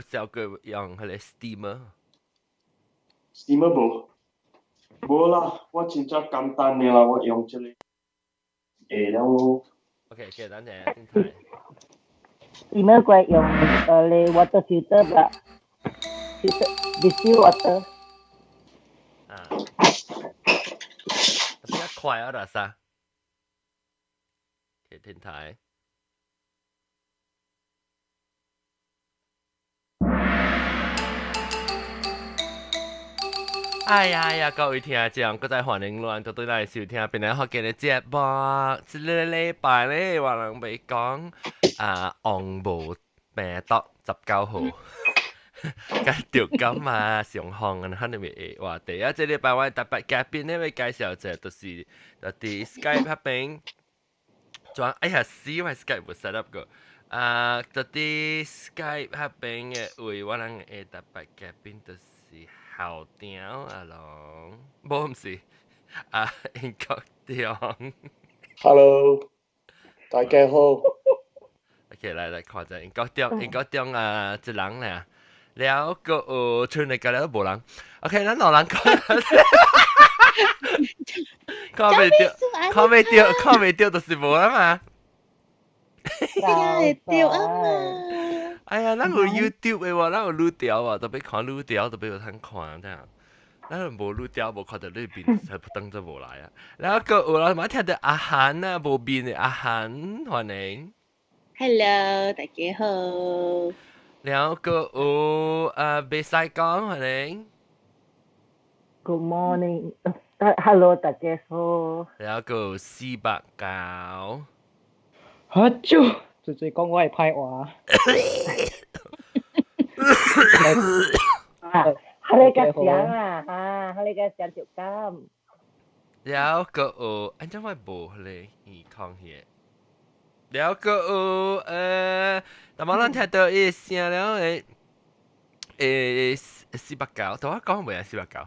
小個用彼個 steamer。 Steamer 無，無啦，我真正簡單的啦，我用這個會了。 OK，OK，等陣先睇。 Steamer 過用你 water filter 吧，filter distill water。啊，比較快啊，啦啥？OK，天台。哎呀呀！各位聽眾，閣再歡迎亂倒轉來收聽邊個福建的節目。這個禮拜咧，我人欲講啊，黃毛病毒十九號，佮著感啊，上風啊，可能會話題啊。這禮拜我特別嘉賓咧，欲介紹者就是就佇 Skype 彼邊，轉哎呀死，我 Skype 無 set up 過。啊，就佇 Skype 彼邊的位，我人的特別嘉賓就是校長阿龍，無毋是啊，英國中。 Hello，大家好。 OK，來來看者英國中，英國中啊，一人咧，了閣有賰來個了無人。OK，咱兩人講，看袂著，看袂著，看袂著，就是無啦嘛。會著啊嘛。哎呀，咱有 YouTube 的喎，咱有錄條喎，特別看錄條，特別有通看，這樣。咱無錄條，無看著你面，才當做無來啊。然後閣有啦，嘛聽著阿韓啊，無面的阿韓，歡迎。 Hello，大家好。然後閣有啊，袂使講，歡迎。 Good morning，Hello，大家好。然後閣有四百九。哈啾！最最講我係歹話。啊，彼個聲啊，哈，彼個聲著感。然後閣有，按怎我無彼個耳孔去？然後閣有，淡薄咱聽著伊聲了，四百九，頭我講未啊？四百九。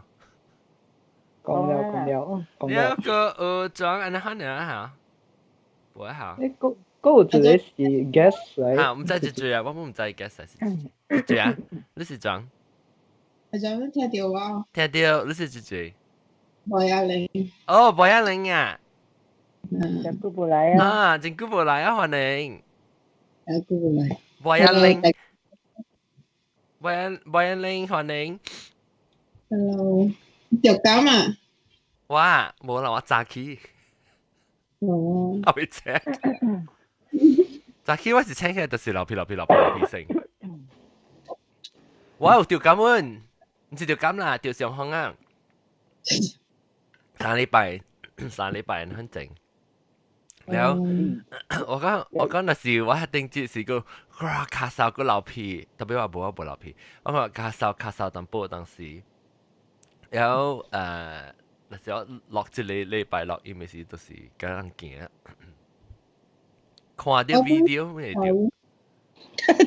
講了講了講了。然後閣有裝按呢款爾嚇，無嚇。欸，閣有一個是 guest 來。嚇，毋知一句啊，我毋知 guest 是一句啊，你是裝？阿裝聽著我。聽著，你是一句？無亞玲。哦，無亞玲啊。真久無來啊！啊，真久無來啊，歡迎。真久無來。無亞玲。無亞無亞玲，歡迎。 Hello，著感啊？我無啦，我早起。哦。我未請。早起我是請起來就是流鼻流鼻流鼻流鼻聲。我有著感阮，毋是著感啦，著傷風啊。三禮拜，三禮拜很靜。然後我講那時我一定只是個哇咳嗽閣流鼻，特別話無我無流鼻，我講咳嗽咳嗽淡薄當時，然後那時我落一個禮拜六，伊咪是就是共人行，看著 video 會著。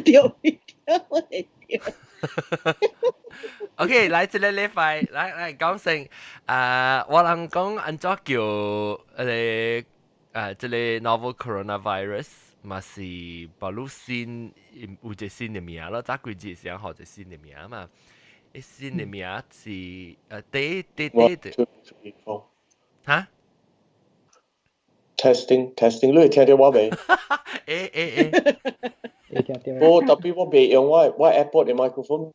著 video 會著。 OK，來這個禮拜，來來講先，啊，我人講按怎叫這個 novel coronavirus 嘛是把路新有一個新的名咯，早幾日時候學一個新的名嘛，新的名是第第第 One, two, three, four。哈？Testing testing，你會聽著我未？欸欸欸，會聽著。無，特別我未用我 AirPod 的 microphone。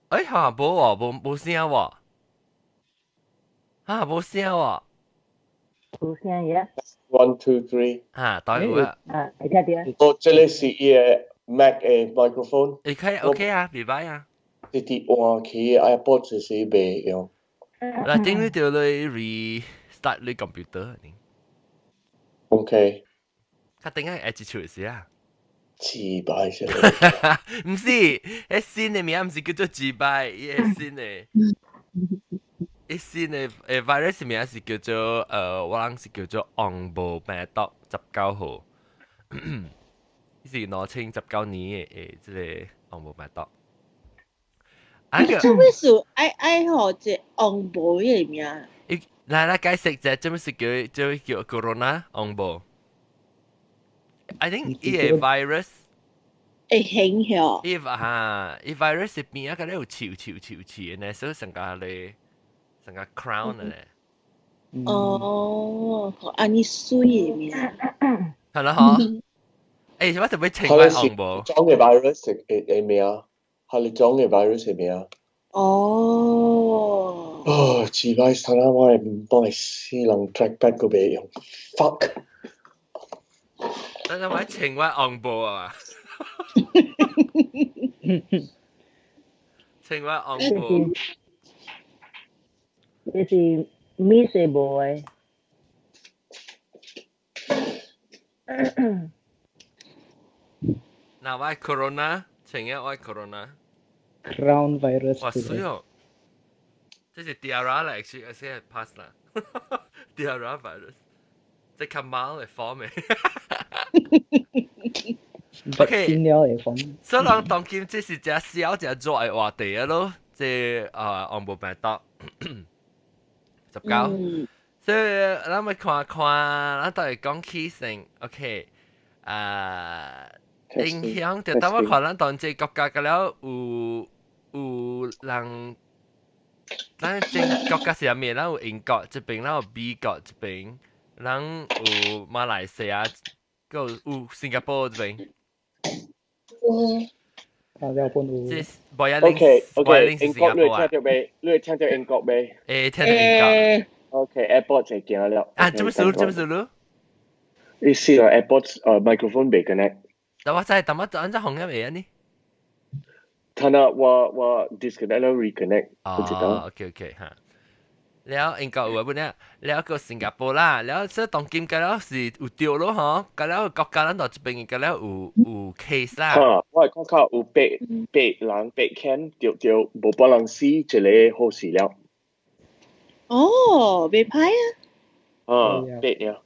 欸哈，無喎，無無聲喎，哈，無聲喎。無聲呀。 One, two, three。哈，對有啊。啊，會聽著。哦，這個是伊的 Mac 的 microphone。會開 OK 啊，袂歹啊。直直換去 AirPod 就是袂用。嗱，頂你就來 restart 你 computer。 OK。較頂下會一出時啊。自敗先。毋是，彼新的名毋是叫做自敗，伊個新的，伊新的virus 名是叫做我人是叫做黃毛病毒十九號，伊是2019年的這個黃毛病毒。啊個做咩事愛愛予這黃毛的名？伊來來解釋者，做咩事叫做叫 corona 黃毛？I think 伊個 virus 會興曉。伊哈，伊 virus 是邊啊個咧有刺刺刺刺嘅呢，所以成個咧成個 crown 咧。哦，按呢水嘅名。係啦嗬。欸，我特別清我紅無？裝嘅 virus 係咩啊？係你裝嘅 virus 係咩啊？哦。哦，自擺睇下我係唔幫你死人 trackpad 個俾用，fuck！等陣我清我紅無啊！清我紅無。這是 miss 無的。嗱，我 corona，清一我 corona。 Crown virus。哇，水哦！這是 diarrhea 嚟，actually 先係 pass 啦。diarrhea virus，即係 mild 嘅 form 嘅。OK，所以人當今這是隻小隻熱嘅話題啊咯，這啊紅毛病毒19。所以咱咪看看，咱都會講起先，OK，啊。影響就等我看咱當這國家個了有有人，咱這國家是啥物？咱有英國這邊，咱有美國這邊，咱有馬來西亞，閣有新加坡這邊。嗯。啊，了本有。這 OK OK，英國你會聽到未？你會聽到英國未？會聽到英國。 OK，AirPods 就行了。啊，做乜事？做乜事咯？你試下 AirPods microphone 未 connect。但我知，但我按照紅一未啊呢？睇下我 disconnect 了 reconnect，不知道。哦，OK OK 哈。了英國有本咧，了個新加坡啦，了所以當今個了是有對咯嗬，個了國家咱度這邊個了有 case 啦。哈，我係感覺有八人八 can 對對，無半人死一個好事了。哦，袂歹啊。啊，八了。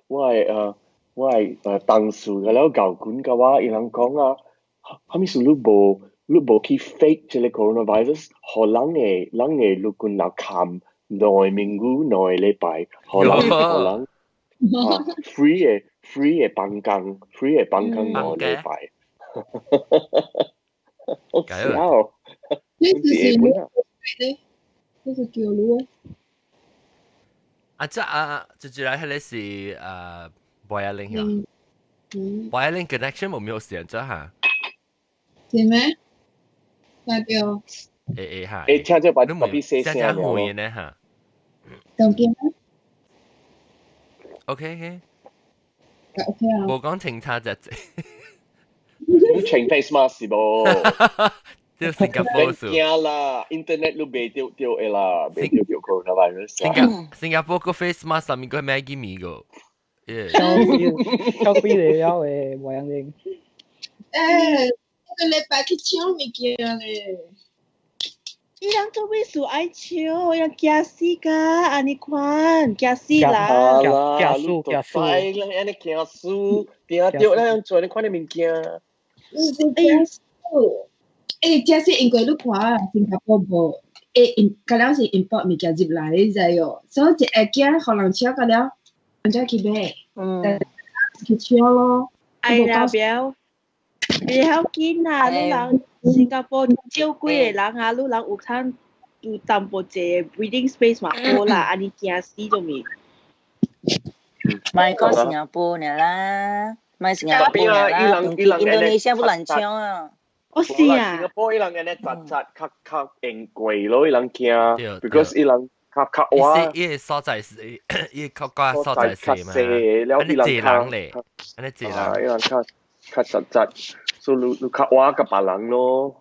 我係同事個了舊管嘅話，伊人講啊，哈咪是你無去 fake 這個 coronavirus，予人的陸軍來看2個2禮拜，予人啊 free 的放工，free 的放工2禮拜。好笑，呢是咩？呢是叫你。啊，這啊，就住來迄個是博雅玲啊，博雅玲 connection 冇沒有時間這哈？是咩？代表？會會哈？會聽這把你別細聲了。這呢哈？當見？OK OK。 OK 啊。無講清楚就這。你穿 face mask 是無？這新加坡數。驚啦，internet 都袂著著的啦，袂著著 coronavirus。新加坡個 face mask 上面個咩嘅物個？超貴了的，無樣的。欸，這個禮拜去搶物件咧。伊人做咩事愛搶？人驚死㗎，按呢款驚死人。驚死驚死。人按呢驚死，定著咱做呢款的物件。欸，欸，這是因為你看新加坡無，欸，因個了是 import 物件入來，你知哦？所以一會驚予人搶個了，人才去買，去搶咯。哎呀，表，袂曉緊啊！你人新加坡少幾個人啊，你人有通有淡薄者 breathing space 嘛好啦，按呢驚死做咩？莫講新加坡爾啦，莫新加坡爾啦，印度尼西亞不難搶啊。哦是啊，新加坡伊人按呢雜雜較較用貴咯，伊人驚，because 伊人較較倚。伊個所在是，伊個國家所在是嘛？了伊人較咧，按呢濟人，伊人較較雜雜，所以你較倚佮別人咯。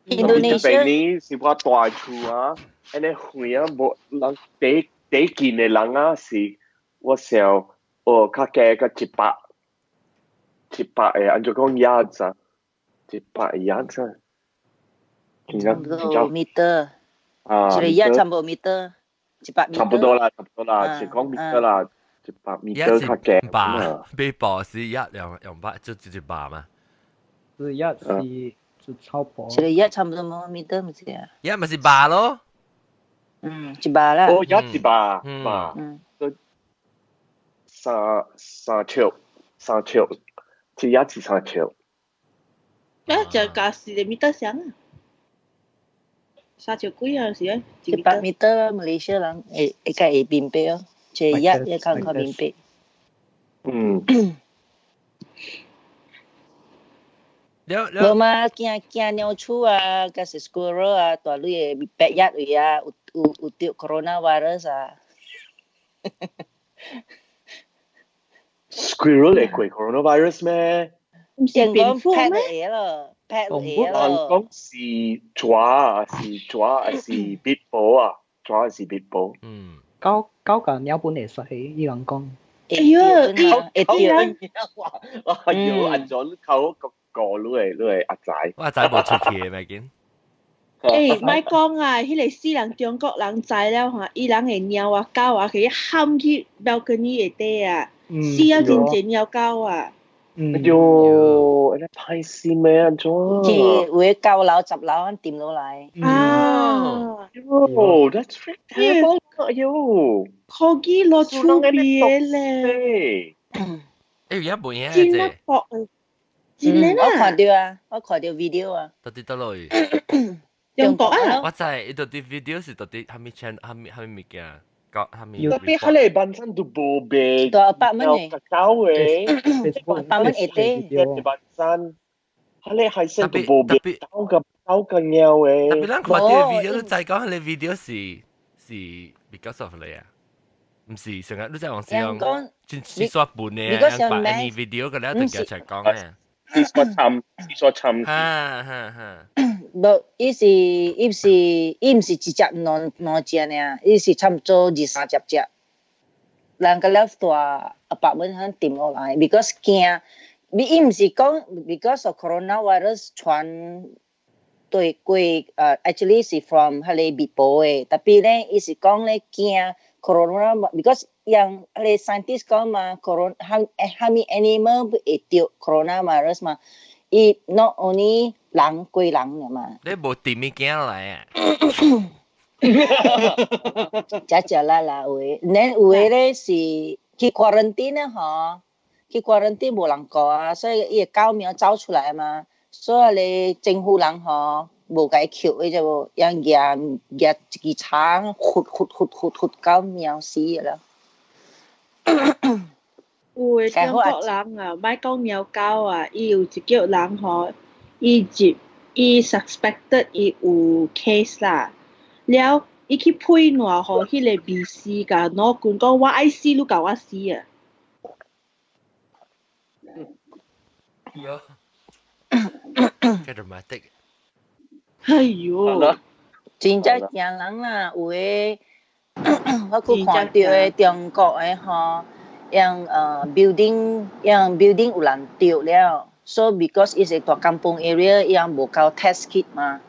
印度尼西亞呢是我大厝啊，按呢遠啊，無人第第近的人啊是，我想哦較加個100個，按怎講 yards 啊？100 yards 啊，差不多 meter，啊，一個 yard 差不多 meter，100 meter。差不多啦，差不多啦，是講 meter 啦，100 meter 較加。百，比百是一兩兩百，就一百嘛。是一是是超薄。一個 yard 差不多 meter 唔是啊？一咪是百咯。嗯，100啦。哦，一100，百。嗯。三三尺。3尺，一也是三尺。啊，就加四個米得上啊，3尺幾啊是啊？100 meter 馬來西亞人會會較會明白哦，這一一較較明白。嗯。無嘛，驚驚鳥鼠啊，甲是 squirrel 啊，大類的白蟻位啊，有有有得 coronavirus 啊。 Squirrel 會過 coronavirus 咩？唔是蝙蝠咩？咩？咯，pet 人講是蛇，是蛇，是蜜寶啊，蛇是蜜寶。嗯。狗狗甲鳥本會使，伊人講。哎喲，伊人，哎喲，按怎你靠個個你會阿仔？我阿仔無出去咪見。欸，莫講啊，彼個死人中國人知了吼，伊人的貓啊狗啊，去譀去 balcony 下底啊，死了真濟貓狗啊。哎喲，按呢歹死咩？按怎？去有的9樓10樓按掂落來。啊！喲，that's terrible！哎喲，可以落厝邊咧。欸，有影無影真啊薄的，真的我看到啊，我看到 video 啊。到底佗落去？中國啊！我知，伊到底 video 是到底蝦米 channel 蝦米蝦米物件，講蝦米。特別彼個本身都無賣，大100蚊的，狗的，100蚊一塊。本身，彼個海鮮都無賣，狗個狗個貓的。特別咱看到 video 都知講，彼個 video 是是 because of 你啊，毋是成日你知往時講，真是刷本的，人把 any video 個了就叫出來講的。是刷沉，是刷沉。哈哈哈。無，伊是伊是伊毋是一隻兩兩隻爾，伊是差毋多20-30隻。人個了大100蚊肯掂落來，because 驚，伊毋是講 because of coronavirus 傳對過，actually 是 from 彼個蜜婆的，特別咧，伊是講咧驚 corona，because 人彼個 scientist 講嘛，corona 蝦蝦米 animal 會得 coronavirus 嘛，伊 not only 人過人爾嘛。你無掂物件來啊？食食啦啦有的，咱有的咧是去 quarantine 咧吼，去 quarantine 無人顧啊，所以伊的狗貓走出來嘛，所以咧政府人吼無共伊扣的啫無，用舉舉一支叉，拂拂拂拂拂狗貓死了。有的中國人啊，莫講貓狗啊，伊有一叫人吼，伊入伊 suspected 伊有 case 啦，了伊去配暖予彼個 BC 共老君講，我愛死，你共我死啊！喲，幾 dramatic！哎喲，真正驚人啦，有的我閣看著的中國的吼，用building 用 building 有人著了，so because 伊是大甘榜 area，伊人無夠 test kit 嘛，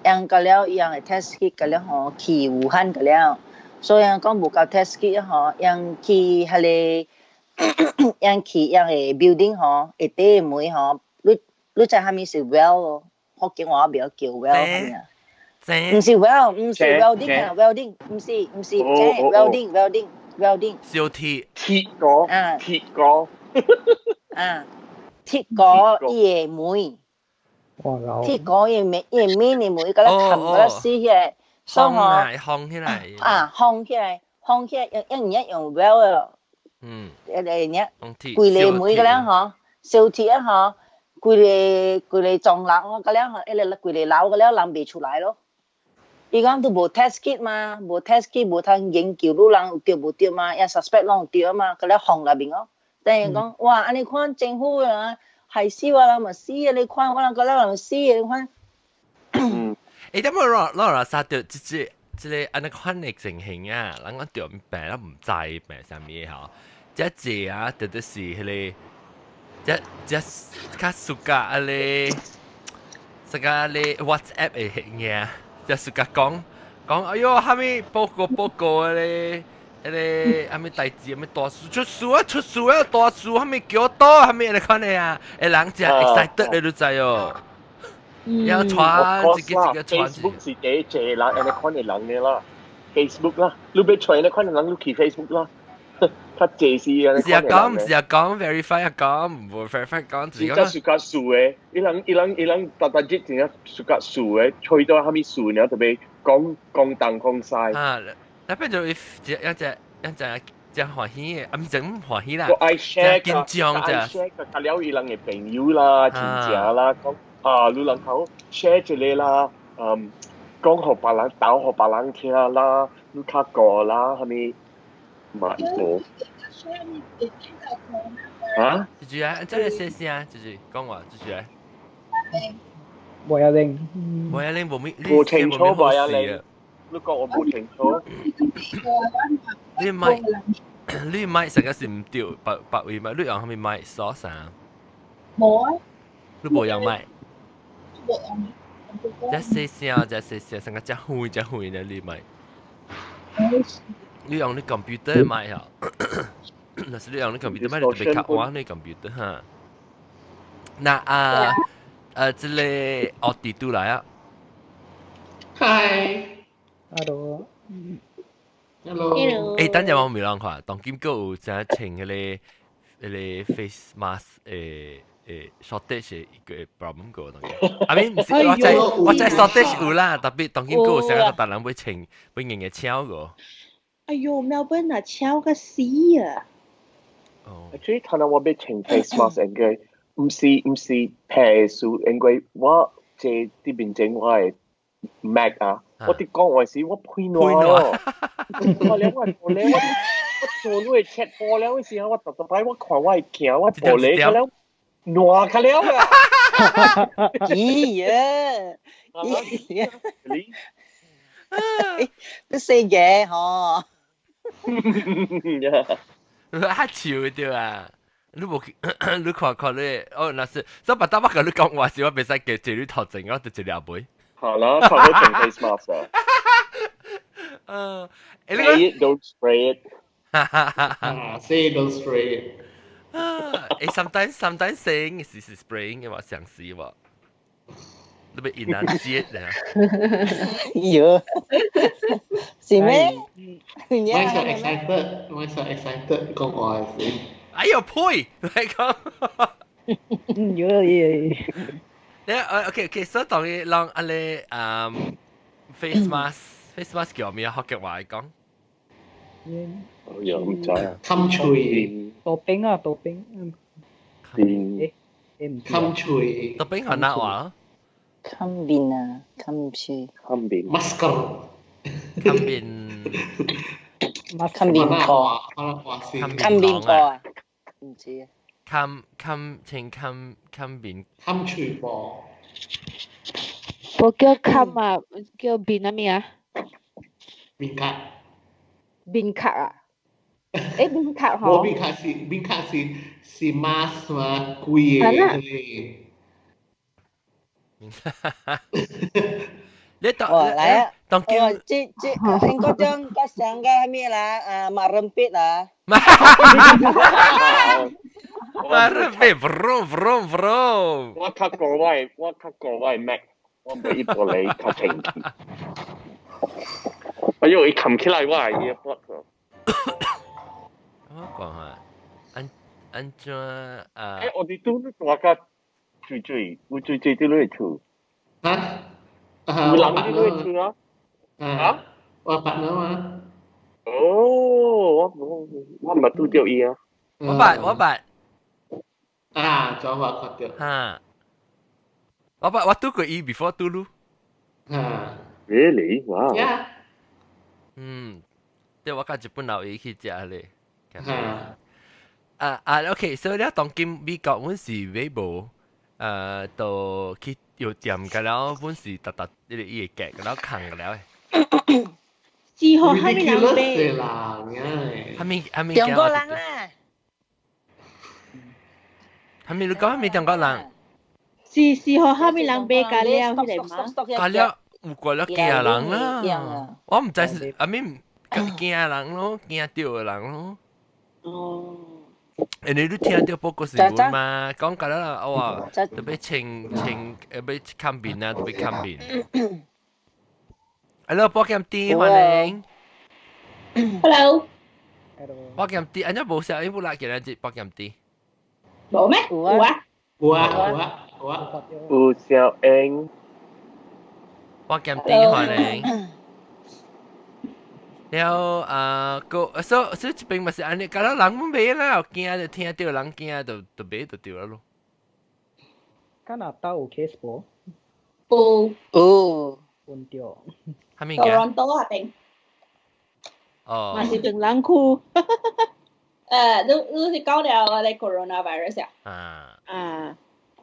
用個了伊人的 test kit 個了吼去武漢個了，所以講無夠 test kit 吼，用去彼個用去用個 building 吼，下底的門吼，你你知啥物是 weld？福建話袂曉叫 weld 啥物啊？毋是 weld，毋是 welding 啊，welding，毋是毋是，這 welding welding welding。燒鐵。鐵鍋。啊。鐵鍋。啊，鐵鍋伊的門。鐵鍋伊的門，伊的門的門，佮咱冚佮死起來，所以吼。烘起來。啊，烘起來，烘起來，用用用用 weld。嗯。一個爾，規個門佮咱吼，燒鐵啊吼，規個規個幢樓佮了吼，一個規個樓佮了人袂出來咯。伊講都無 test kit 嘛，無 test kit 無通研究汝人有著無著嘛，也 suspect 攏有著嘛，佮了放內面哦。等於講，哇，按呢看政府啊，害死我人嘛死啊！你看我人佮了人死啊！你看。欸，點解攞攞殺掉這這這個按呢款的情形啊？人講著病，咱毋知病啥物吼。這這啊，特別是彼個，這這較暑假啊咧，這個咧 WhatsApp 的物這暑假講講，哎喲，啥物報告報告咧，彼個啥物代誌，啥物大事出事啊，出事啊，大事，啥物叫倒，啥物按呢款的啊？欸，人真 excited 咧，你知哦。要傳一個一個傳。 Facebook 是第一濟人按呢款的人的啦，Facebook 啦，你欲揣按呢款的人，你去 Facebook 啦，較濟是啊。是啊講，是啊講，verify 啊講，唔 verify 講，真正 suka 數的，伊人伊人伊人逐逐日真正 suka 數的，吹到啥物數，然後特別講講東講西。啊，那變做一隻一隻一隻真歡喜的，啊唔真歡喜啦，我愛 share 緊張啫， share 甲了伊人的朋友啦、親戚啦，講啊，你人好 share 一個啦，嗯，講予別人鬥予別人聽啦，你較高啦，啥物嘛伊無。啊？這句啊，這個寫聲，這句講話，這句啊。無一定。無一定，無咩，無清楚無一定。你講我無清楚。你麥，你麥成個是毋對，別別位麥，你用啥物麥 source 啊？無啊。你無用麥。無用。這細聲，這細聲，成個這遠這遠的你麥。你用你 computer 麥啊？若是你用你 computer 麥，你特別較晚你 computer 哈。那啊，這個奧迪都來啊。 Hi。 Hello。 Hello。欸，等陣我未人看，當今閣有正穿彼個 face mask 的 shortage 一個 problem 個當今。I mean，毋是，我知 shortage 有啦，特別當今閣有啥個逐人欲穿，欲硬個搶個。哎喲，Melbourne 啊，搶個死啊！哦。 Actually，頭先我欲穿 face mask 應該毋是皮數，因為我坐佇面前我的 Mac 啊，我佇講話時我配爛咯。我咧我做咧我我做你的切波了的時候，我逐逐擺我看我的鏡，我玻璃較了爛較了啊！咦呀！咦呀！你死嘅嗬！較笑對啊！你無去，你看看你，哦，若是，所以別當我共你講話時，我袂使記坐你頭前，我就一粒尾。好啦，頭都穿 face mask 啊。嗯， Say it, don't spray it。啊，say it, don't spray it。欸，sometimes saying 是 spraying 嘅話，相似喎。你欲 enunciate 咧？喲，是咩？我so excited，我 so excited 講話時。哎呦呸！來講。嗯，喲耶。你 OK，所以當你讓阿你face mask，face mask 叫咩？福建話來講。我又毋知啊。冚喙。多冰啊，多冰。邊。冚喙。多冰係哪話？冚面啊，冚喙。冚面。 Masker。冚面。冚面布。冚面布啊？毋知啊。冚冚請冚冚面。冚喙布。無叫冚啊，叫面啊咩啊？面卡。面卡啊？欸，面卡嗬？無面卡是面卡是是 mask 嘛，規个彼個。你當哦，來啊！當哦，這這應該將個上個咩啦？啊，mat rempit 啦。 Mat rempit vroom vroom vroom。我較過我的 Mac，我袂伊玻璃較清氣。哎呦，伊冚起來我的 earpod。我講啊，按按怎啊？欸，我哋都大家水水，有水水佇你厝。嚇？有人佇你厝啊？啊？我捌了嘛？哦，我我毋捌拄著伊啊。我捌我捌。啊，昨我看著。哈。我捌我拄過伊 before 拄你。啊。 Really? Wow. Yeah. 嗯，對，我佮日本老伊去食咧。啊。啊啊，OK，所以咧當今美國阮是買無，就去藥店個了，阮是逐逐伊個伊個價個了扛個了。是予啥物人買？啦，啥物啥物？中國人啦。啥物你講啥物中國人？是是予啥物人買甲了彼個嗎？甲了有過了驚人啦，我毋知是阿咪驚人咯，驚著的人咯。哦。因為你聽著報告新聞嘛，講甲了哇，特別穿穿欲冚面啊，特別冚面。Hello，保險店歡迎。 Hello。百鹹豬，按怎無聲，伊無來今日這百鹹豬。無咩？有啊。有啊有啊有啊。有小英。百鹹豬歡迎。了啊，個所以這邊嘛是按呢，敢若人買啦，驚就聽著人驚就就買就對了咯。加拿大有 case 無？有。有。有著。啥物多倫多那邊。哦。嘛是唐人區。你是講了那個 coronavirus 啊？啊。啊。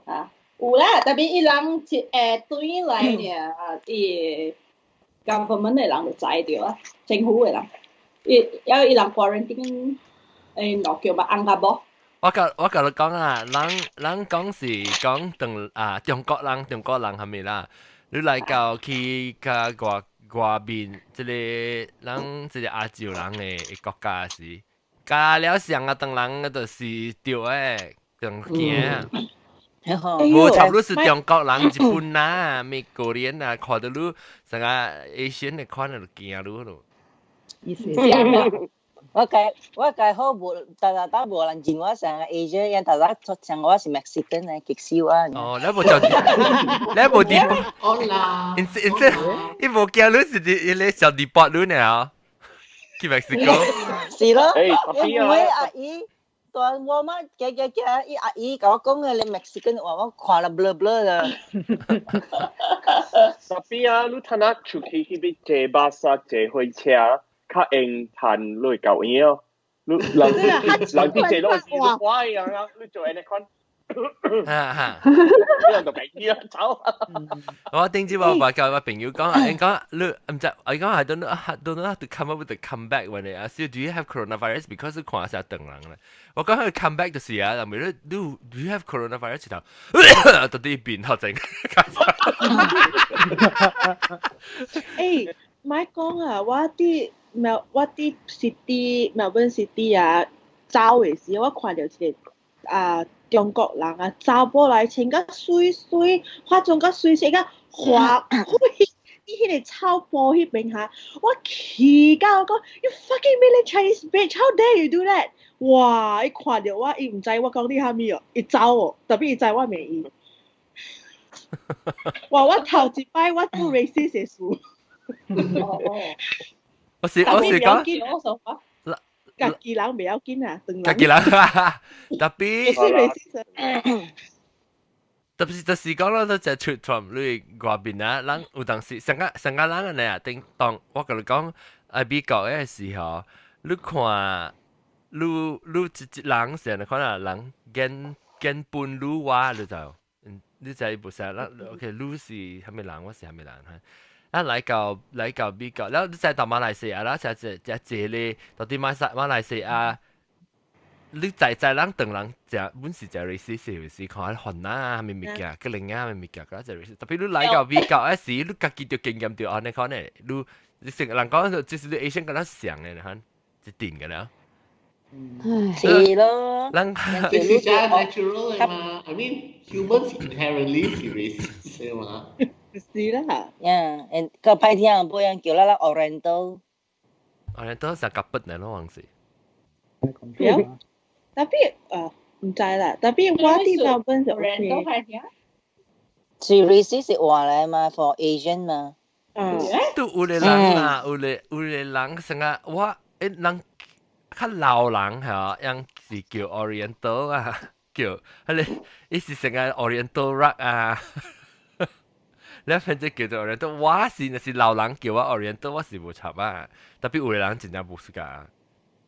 啊，有啦，特別伊人一對來呢，伊 government 的人就知著啊，政府的人，伊要伊人 quarantine 落叫嘛紅甲無。我共你講啊，人講是講唐啊中國人中國人係咪啦？你來到去較外外面，這個人這個亞洲人的國家時，加了上啊唐人就是對的，中驚。無差不多是中國人、日本啊、美國人啊，看著你成個 Asian 的款就驚你咯。意思我計好無，大家都無人認我成個 Asian，因大家像我是 Mexican 的，極少啊。哦，你無就，你無啲，好啦，因因這，伊無驚你是啲，伊個小 deport 你呢？去墨西哥。是咯，因為阿姨。大我媽行行行，伊阿姨共我講的，你 Mexican 話我看了 blur blur 啦。 Tapi 啊，你睇下出去彼邊坐巴士坐火車，較用趁你會夠用哦。你人人啲坐攏是壞啊，你做按呢款。哈哈，你人就俾啲啊走。我頂次我話教我朋友講啊，伊講你毋知，伊講 I don't know how to come up with the comeback when they ask you do you have coronavirus because 你看下唐人咧。我講佢 come back 就是啊，人咪你 do you have coronavirus 頭，到底變頭正。欸，莫講啊，我佇墨我佇 city Melbourne city 啊，走的時我看著一個啊。中國人啊，查某來穿甲媠媠，化妝甲媠媠，甲華貴，佇彼個草埔彼邊哈，我氣到我講，You fucking mainland Chinese bitch, how dare you do that？哇！伊看著我，伊毋知我講你啥物哦，伊走哦，特別伊知我罵伊。哇！我頭一擺我做 racist 的事。我是講。家己人袂要緊啊，家己人，特別特別就是講咯，都就出 from 你外邊啊，人有當時上個上個人按呢啊，頂當我共你講，喺美國的時候，你看，你你一一人成日看啊，人根根本你我你就，你知無啥？咱 OK，你是啥物人，我是啥物人哈？啊來到美國，然後你再到馬來西亞啦，就這這這咧，到底馬來西亞，你在在人唐人食，本是食 racist 是看番仔啊，啥物物件，吉零啊，啥物物件，嗰隻 racist。特別你來到美國嗰時，你家己就經驗著按呢款的，你你成人講就是你 Asian 敢若像的，哈，一定的了。是咯，人這是真 natural 的嘛？I mean humans inherently 是 racist 的嘛？是啦。呀，個歹聽，不樣叫咱 Oriental。 Oriental 是夾筆嚟咯，還是？對，特別毋知啦，特別我佇墨爾本是 OK。是 racist 是話來嘛，for Asian 嘛。嗯。都有的人啦，有的人成個我人較老人嚇，樣是叫 Oriental 啊，叫彼個伊是成個 Oriental rock 啊。你反正叫做 Oriental，我是若是老人叫我 Oriental，我是無插啊。特別有的人真正無適合。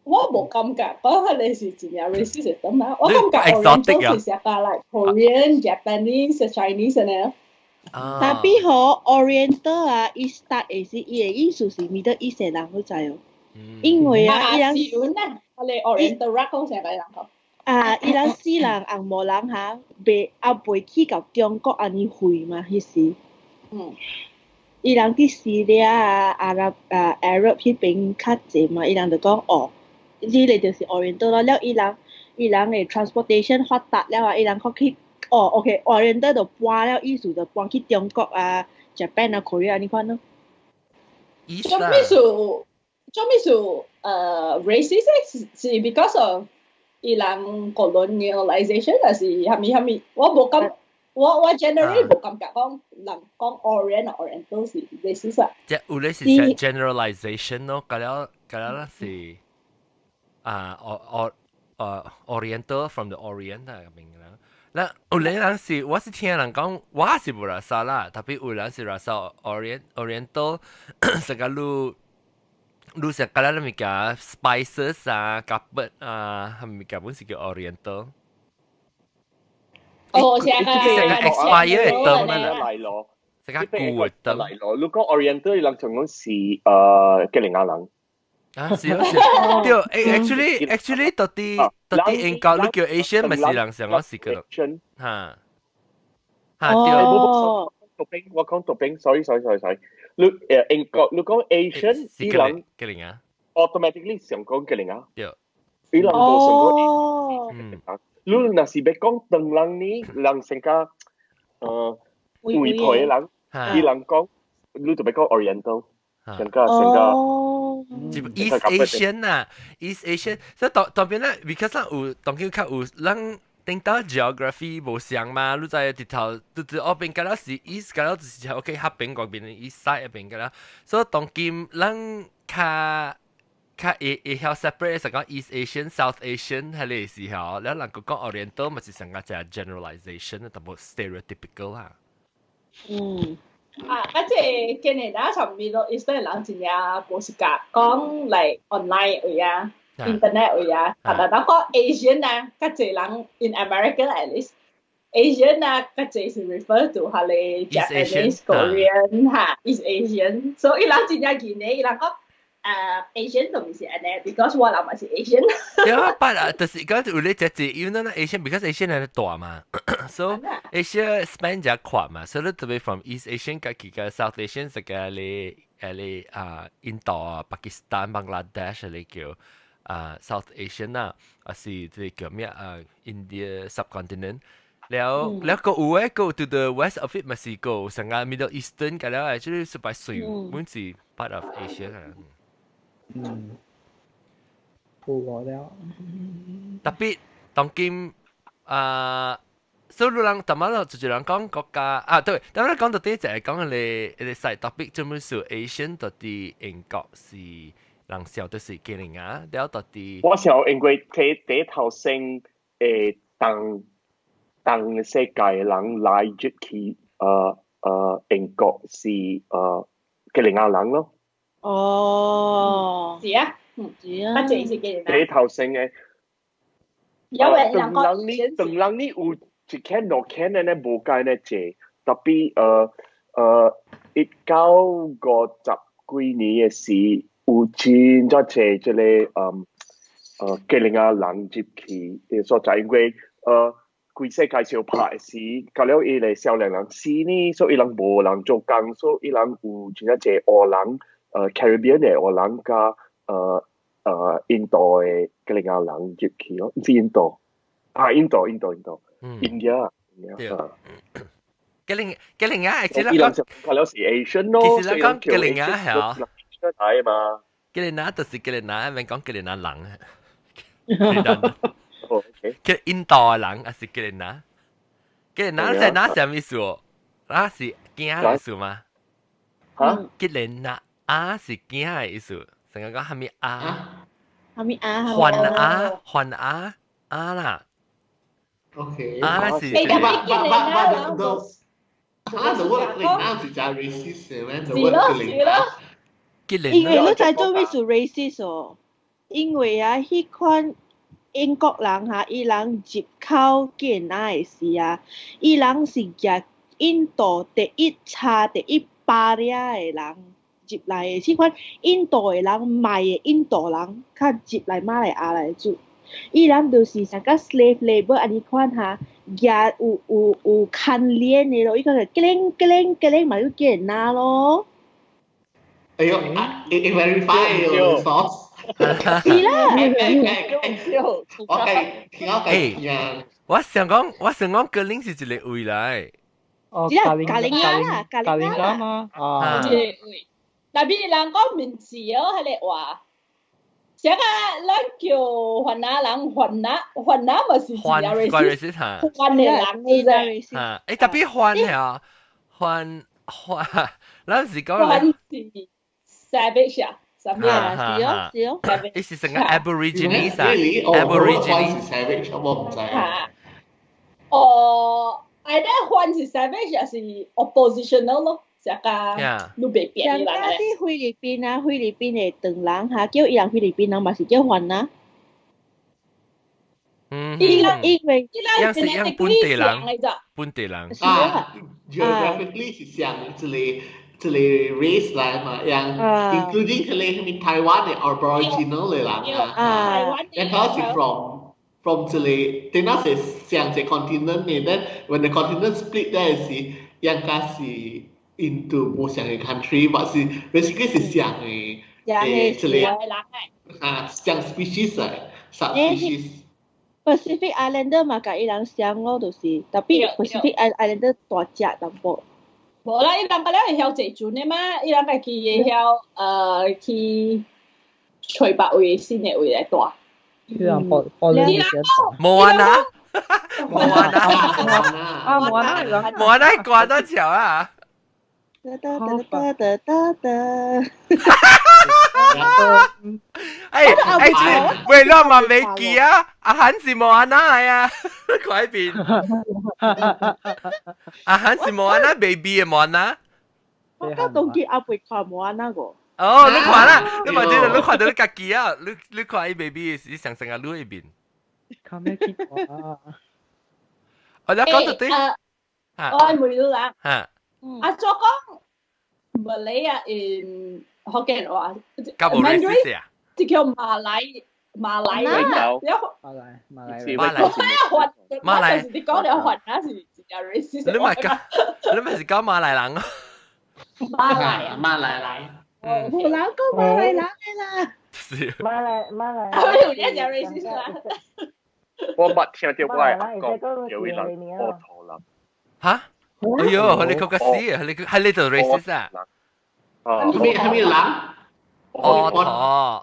我無感覺，講彼個是真正 racist 的嘛。我感覺 Oriental 是啥個 like Korean、Japanese、Chinese 呢。特別吼 Oriental 啊，伊 start 的是伊的意思是 Middle East 的人會知哦。因為啊，伊人是啊，彼個 Oriental rock 講啥個人講？啊，伊人死人紅毛人哈，袂也袂去到中國按呢遠嘛，彼時。伊人佇敘利亞啊、阿拉啊、Arab 彼邊較濟嘛，伊人就講哦，這個就是 Oriental 咯。了伊人伊人的 transportation 發達了啊，伊人較去哦，OK，Oriental 就搬了，意思就搬去中國啊、Japan 啊、Korea 按呢款咯。意思。什麼意思？做咩事racist 是 because of 伊人 colonialization 還是蝦米蝦米？我無感，我 generally 無感覺講人講 Orient Oriental 是 racist 啊。即有咧是 generalization 咯，嗰了嗰了是啊，Oriental from the Orient 啊咁樣啦。那有咧人是我是聽人講，我是無拉薩啦，特別有人是拉薩 Oriental，成個路。你食嗰啲物件 spices 啊、carpet 啊，係物件本是叫 Oriental。哦，成個成個 expire 嘅燈啊，嚟咯，成個舊嘅燈嚟咯。如果 Oriental 人就講是吉林亞人。啊，是啊是啊，對，actually 到底英國你叫 Asian 咪是人上講是個，嚇嚇對。讀兵，我講讀兵，sorry sorry sorry sorry。你英國你講 Asian，伊人吉林啊，automatically 想講吉林啊。對。伊人無想講。你若是欲講唐人呢，人成個微皮的人，伊人講，你就欲講 Oriental，成個成個。 East Asian 啊，East Asian，所以當當邊咧，because 咱有當叫較有咱頂到 geography 無相嘛，你知直頭就是嗰邊個了是 East 個了就是 OK 合邊嗰邊 East side 嗰邊個了，所以當今咱較較會曉 separate 是講 East Asian、South Asian 係個時候，了人個講 Oriental 咪是成個只 generalization，淡薄 stereotypical 啦。嗯。啊，啊，這個今年啊，上面咯，伊說人真正無是講講來 online 位啊，internet 位啊，啊，但講 Asian 啊，較濟人 in America at least Asian 啊，較濟是 refer to 下個 Japanese、Korean 哈，East Asian，所以伊人真正見呢，伊人講Asian 就唔是按呢，because 我人嘛是 Asian。對啊，but 啊，就是講有咧只只，因為咱 Asian，because Asian 係大嘛，so Asia span 較闊嘛，所以特別 from East Asian 加其個 South Asian 這個咧咧啊，印度啊、巴基斯坦、Bangladesh 咧叫啊 South Asian 啊，還是這個叫咩啊 India subcontinent。了了個有誒個 to the west of it 咪是個成個 Middle Eastern 個了，就是十八歲，本是 part of Asia 啊。嗯，有了。特別當今啊，所以人淡仔就是人講國家啊，對，但係講到底就係講你細 topic 專門是 Asian 到底英國是人笑的是吉林啊，了到底。我想因為第第頭先當當世界人來入去英國是吉林亞人咯。哦，是啊，嗯，是啊，啊，這是吉林第頭先嘅。有人人講，呢唐人呢有一間兩間的呢無共呢濟，特別1950幾年的時，有真正濟這個吉林亞人入去的所在，因為規世界相拍時，到了伊個少年人死呢，所以伊人無人做工，所以伊人有真正濟烏人，Caribbean 的烏人佮印度的吉林亞人入去咯，毋是印度，啊印度印度印度，India，對，吉林吉林亞，其實伊人就佢了是 Asian 咯，其實講吉林亞係啊，係嘛，吉林亞就是吉林亞，免講吉林亞人。哦，叫印度的人還是吉林亞？吉林亞是哪啥物意思？那是囝的意思嗎？嚇？吉林亞啊是囝的意思，成個講蝦米啊？蝦米啊？還啊還啊啊啦。 OK。啊是。欸，但吉林亞啊，the word 吉林亞是真 racist 嘅咩？the word 吉林亞。吉林因為你知做咩是 racist 哦？因為啊，彼款英國人哈，伊人入口吉連拿的時啊，伊人是舉印度第一差第一巴領的人入來的，這款印度的人賣的印度人，較入來馬來亞來住。伊人就是像個 slave labor 按呢款哈，舉有牽連的咯，伊個就吉靈吉靈吉靈嘛，就吉連拿咯。哎呦，啊，你 verify your source。是啦，我計我計啊！我想講，我想講，格林是一個位來。哦，加林加林啦，加林加嘛，啊，一個位。特別人講面子哦，彼个話。啥個咱叫番仔人，番仔番仔嘛是番怪 racist 嚇，番的人嘅啫。嚇，欸特別番啊，番番，咱是講番是 savage 啊，啥物啊？是哦，是哦。伊是成個 Aborigines 啊，Aborigines savage，我毋知。哦，哎，咧番是 savage 也是 oppositional 咯。食甲你袂變人家佇菲律賓啊，菲律賓的唐人哈，叫伊人菲律賓人嘛是叫番啊。嗯，伊因為伊人是樣本地人，本地人啊，geographically 是像一個一個 race 來嘛，樣 including 彼個啥物台灣的 Aboriginal 的人啊，樣佢是 from 一個，等下是上一個 continent 的，then when the continent split 咧是樣家是 into 無相嘅 country，或是 basically 是相嘅一個啊，相 species 嚟，subspecies。 Pacific Islander 嘛，共伊人相咯，就是，tapi Pacific Islander 大隻淡薄。無啦，伊人個了會曉坐船的嘛，伊人家己會曉去揣別位新的位來住。伊人波波你無啊啦，無啊啦，啊無啊啦，無啊啦，掛得橋啊！噠噠噠噠噠噠噠。哎哎，為了嘛未記啊，阿韓是無安那來啊，快變。阿韓是無安那 baby 的無安那。我到當今阿伯看無安那個。哦，你看啦，你嘛知道，你看到你家己啊，你你看伊 baby 是上成個你一邊。看咩結果啊？我哋講到底。我係問你啦。嚇。啊，做講馬來啊，in 福建話，馬來啊，這叫馬來馬來啊，馬來馬來馬來，馬來，你講了番啊是真 racist。你咪講，你咪是講馬來人啊？馬來啊，馬來來，無人講馬來人的啦。馬來馬來，有點真 racist 啦。我捌聽著我的阿公叫伊人烏頭人。嚇？哎喲，你確實死，你係你做 racist 啊？係咩係咩人？烏頭，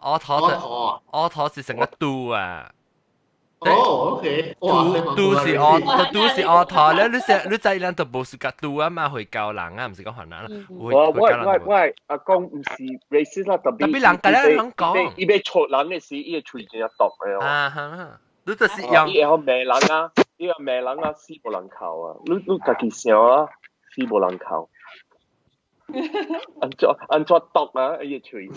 烏頭，烏頭是成個嘟啊！哦，OK，嘟嘟是烏，嘟是烏頭咧。你成你知人就無是個嘟啊嘛，會教人啊，毋是講番人啦。我我我我阿公毋是 racist 啦，特別特別人家咧人講，伊欲錯人的時，伊的喙真正毒的哦。啊哈，你就是用伊會曉罵人啊，伊會罵人啊，死無人哭啊！你你家己想啊，死無人哭。按怎按怎毒啊？伊的喙。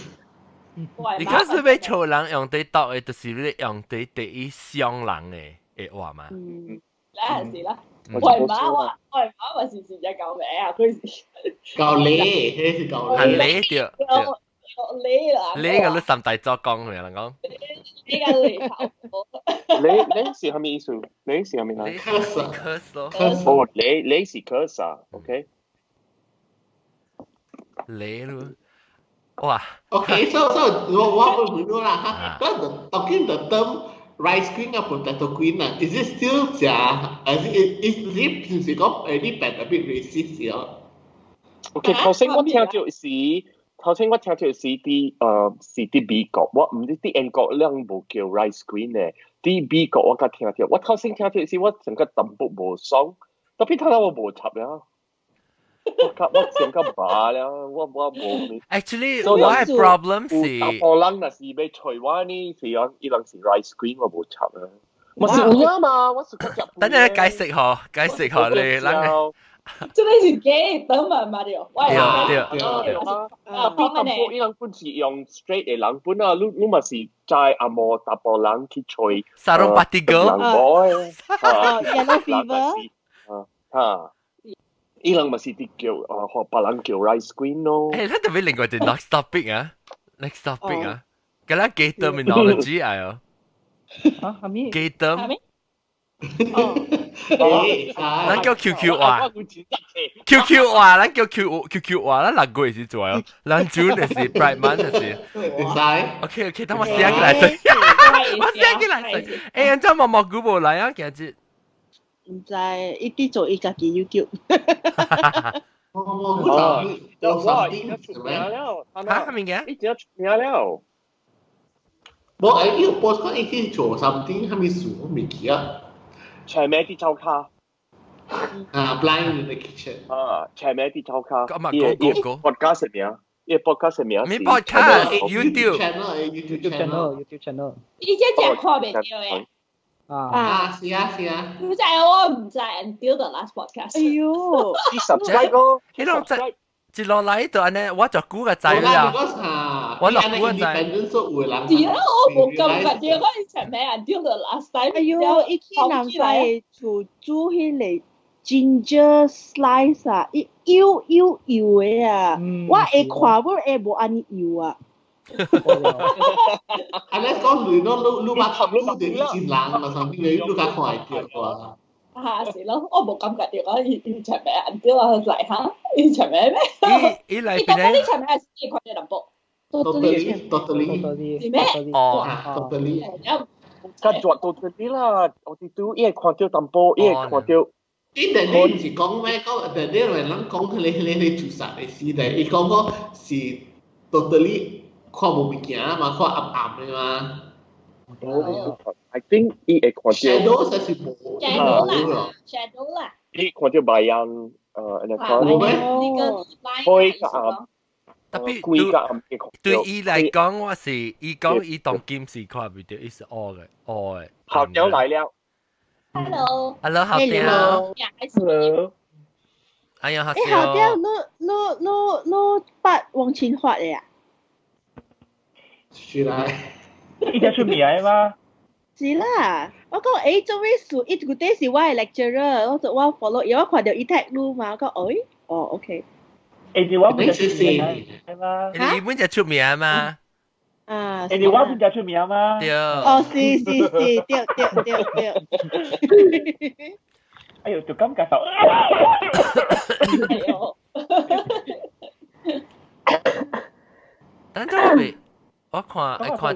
你講是欲錯人用佇毒的，就是你用佇第一傷人的的話嘛？嗯，啦是啦。我媽我我媽嘛是真正夠名啊，佢是夠理，彼是夠理。係理對。理啦。理個你三大作講嘅人講。理個理頭。理理是啥物意思？理是啥物人？curse curse 咯。哦，理理是 curse 啊，OK。理咯。哇！OK，so 我我問你啦哈，嗰 talking the term rice queen 啊，potato queen 啊，is it still 食？還是 is it 是是講誒你變特別 racist 哦？OK，頭先我聽到是頭先我聽到是佇是佇美國，我毋知佇英國兩無叫 rice queen 咧，佇美國我較聽到，我頭先聽到是我整個淡薄無爽，特別頭頭我無插了。我較我整個麻了，我我無。 Actually，我的 problem 是，查埔人若是欲揣我呢，是講伊人是 rice queen，我無插啊。我是有影嘛，我是較食。等陣解釋嗬，解釋嗬你，咱這個是假等嘛嘛對，對對對。啊，比淡薄伊人本是用 straight 的人本啊，你你嘛是知紅毛查埔人去揣。 Sarong patigo。人 boy。哦，yellow fever。啊哈。伊人嘛是佇叫啊，予別人叫 rice queen 咯。誒，咱特別另外一個 next topic 啊，next topic 啊，佮咱 gay terminology 啊喲。啊，啥物？gay term。哦。咱叫 QQ 話，QQ 話，咱叫 Q QQ 話，咱6月是做哦，咱 June 就是 Pride Month 就是。會使。 OK OK，等我寫起來先，我寫起來先。欸，按怎毛毛菇無來啊？今日。毋知，伊佇做伊家己 YouTube。我我已經出名了，嚇係咪嘅？已經出名了。冇，誒，伊有 post 講伊去做 something，係咪事我未記啊。長命啲抽卡。啊，blind in the kitchen。啊，長命啲抽卡。咁啊，講講 podcast 名，伊 podcast 名。咩 podcast？YouTube channel，YouTube channel，YouTube channel。伊這只看袂著的。啊，是啊是啊。你知我毋知 until the last podcast。哎喲，你 subscribe 咯，彼攏在一路來就按呢，我就估個知啦。我就估個知。是啊，我無感覺著我以前咩 until the last time。哎喲，伊去南西厝煮彼个 ginger slice 啊，伊幼幼幼的啊，我會看無會無按呢幼啊。安尼講你咯，你你捌你佇真人嘛，啥物你你較看會著啊。啊，是咯，我無感覺著講伊伊前面對啊，來哈，伊前面咩？伊伊來邊咧？伊前面係伊看著淡薄。 Totally, totally，是咩？哦，totally。較絕 totally 啦，我哋都伊會看著淡薄，伊會看著。伊第日毋是講咩？講第日人講彼個自殺的事，但伊講講是 totally 看無物件嘛，看暗暗的嘛。 I think 伊會看著。 Shadow 才是無。 Shadow 啦，shadow 啦。伊看著白樣，那個。無咩？開較暗。特別對伊來講，我是伊講伊當今是看袂著，伊是烏的烏的。校長來了。 Hello。 Hello，校長。 Hello。哎呀，校長。校長，你你你你捌王清發的啊？是啦。伊才出名的嗎？是啦，我講欸，做咩事？伊舊底是我的 lecturer，我就我 follow，因為我看著伊 tag 你嘛，我講欸，哦，OK。欸，我本就出名嘛？你本就出名嘛？啊！欸，我本就出名嘛？對。哦，是是是，對對對對。哎呦，就感覺到。哎呦！等陣我看愛看。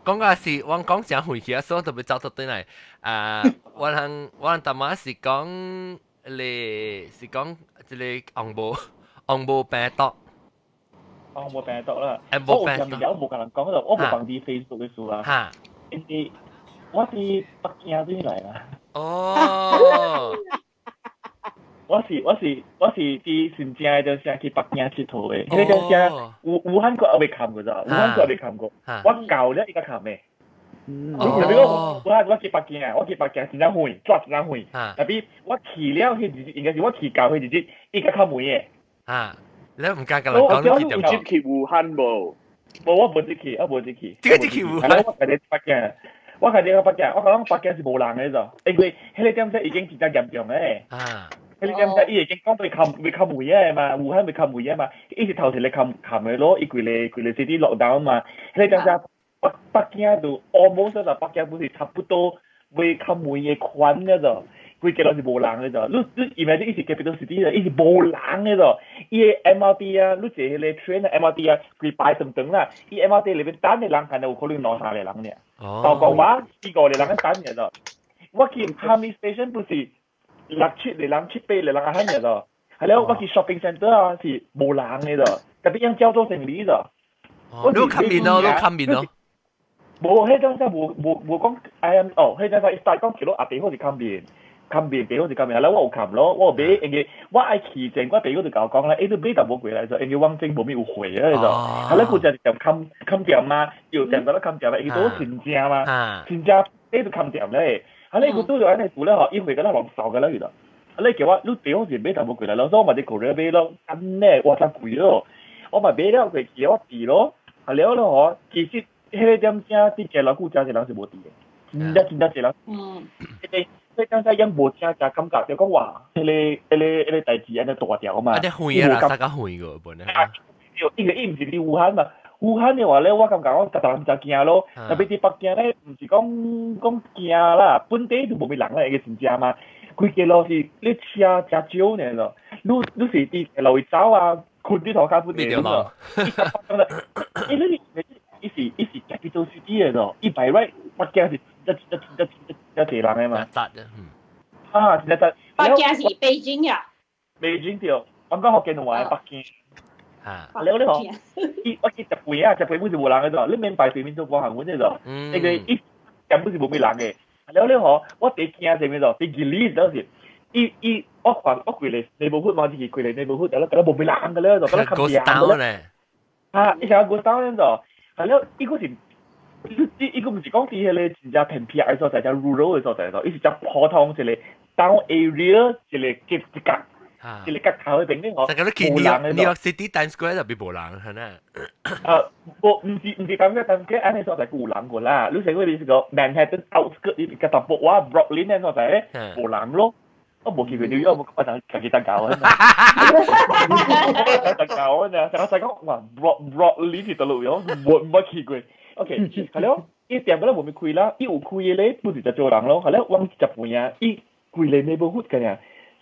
講個是，我講誠遠去啊，所以特別走到轉來。啊，我人我人大媽是講，咧是講這個紅毛紅毛病毒。紅毛病毒啦。紅毛病毒。我無共人講就，我無放佇 Facebook 的事啦。嚇！因為我佇北京轉來啦。哦。我是我是我是佇新正的陣時去北京𨑨迌的，彼個陣時武武漢閣猶未冚過咋，武漢閣猶未冚過，我到了伊才冚的。你比如講，我我去北京啊，我去北京真正遠，轉真正遠。特別我去了彼日子，應該是我去到彼日子，伊才冚門的。啊，你毋敢共人講你去去武漢無？無，我無入去，我無入去。點解入去武漢？我家己北京，我家己去北京，我講北京是無人的咋，因為彼個點子已經真正嚴重的。啊。彼個點子伊已經講被冚被冚門的嘛，武漢被冚門的嘛，伊是頭一個冚冚的咯，伊規個規個 city lockdown 嘛，彼個點子北北京就 almost 啦，北京本是差不多未冚門的款了就，規個攏是無人的就，你你 imagine 伊是 capital city 啦，伊是無人的就，伊的 MRT 啊，你坐彼個 train 啊 MRT 啊，規排長長啦，伊 MRT 裏面等的人可能有可能兩三個人爾，頭講話四五個人等爾就，我去哈密 station 不是。六七個人、七八個人啊，遐爾咯。係了，我去 shopping center 啊，是無人的咯，特別樣叫做生理咯。你看面咯，你看面咯。無，彼陣時無無無講，哎呀，哦，彼陣時伊講叫落阿爸好是看面，看面爸好是看面，係啦，我有看咯，我有買，因為我愛去前，我爸就共我講啦，欸，你買淡薄過來就，因為網頂無咩有貨啊，就，係啦，佢就就冚冚店嘛，又店到咧冚店嘛，伊都新正嘛，新正買就冚店咧。啊！你佢拄著按呢做咧吼，伊會敢若人掃個落去咯。啊！你叫我你地方是買淡薄過來咯，所以我嘛佇 Korea 買咯，真嘞，哇真貴咯。我嘛買了過去，我佇咯，啊了咯吼，其實彼個點正佇街老久誠濟人是無佇的，真正真正濟人。嗯。彼個彼個點正樣無正正感覺，就講話，彼個彼個彼個代誌按呢大條嘛。啊！啲遠啊，啦，啥個遠個本來。對，因為伊毋是佇武漢嘛。武漢的話咧，我感覺我逐逐人真驚咯。特別佇北京咧，毋是講講驚啦，本地就無咩人啦，伊個真正嘛。規個路是你車誠少爾咯，你你是佇路位走啊，困佇塗跤本地咯。伊你伊是伊是 capital city 的咯，伊 by right 北京是一一一一一濟人的嘛。雜的，啊，真雜。北京是北京呀。北京對，我講福建話北京。啊！你好你好，伊我去食飯啊，食飯本是無人嘅啫，你免排對面做無行阮嘅啫，那個伊根本是無咩人嘅。你好你好，我第驚啥物啫？第二日就是，伊伊我看我規個 neighborhood 嘛，就是規個 neighborhood，然後覺得無咩人嘅咧，就覺得較 ghost town 咧。啊，伊想 ghost town 咧就，係了，伊個是。伊伊個毋是講佇彼個真正偏僻的所在，真 rural 的所在咯，伊是真普通一個 town area 一個一一角，一個角頭彼邊咧吼，無人 New York City Times Square 就變無人，係咪？啊，無，毋是毋是感覺 Times Square 按呢所在有人過啦，你說過你是個 Manhattan outskirt 伊較淡薄仔 Brooklyn 呢所在咧，無人咯。我無去過紐約，我我就家己當搞啊！當搞啊！成日講哇，Brooklyn 是佗落樣，無冇去過。OK，係了，伊店嗰咧無咪開啦，伊有開的咧，不是就做人咯。係了，我食飯啊，伊規個 neighborhood 個爾，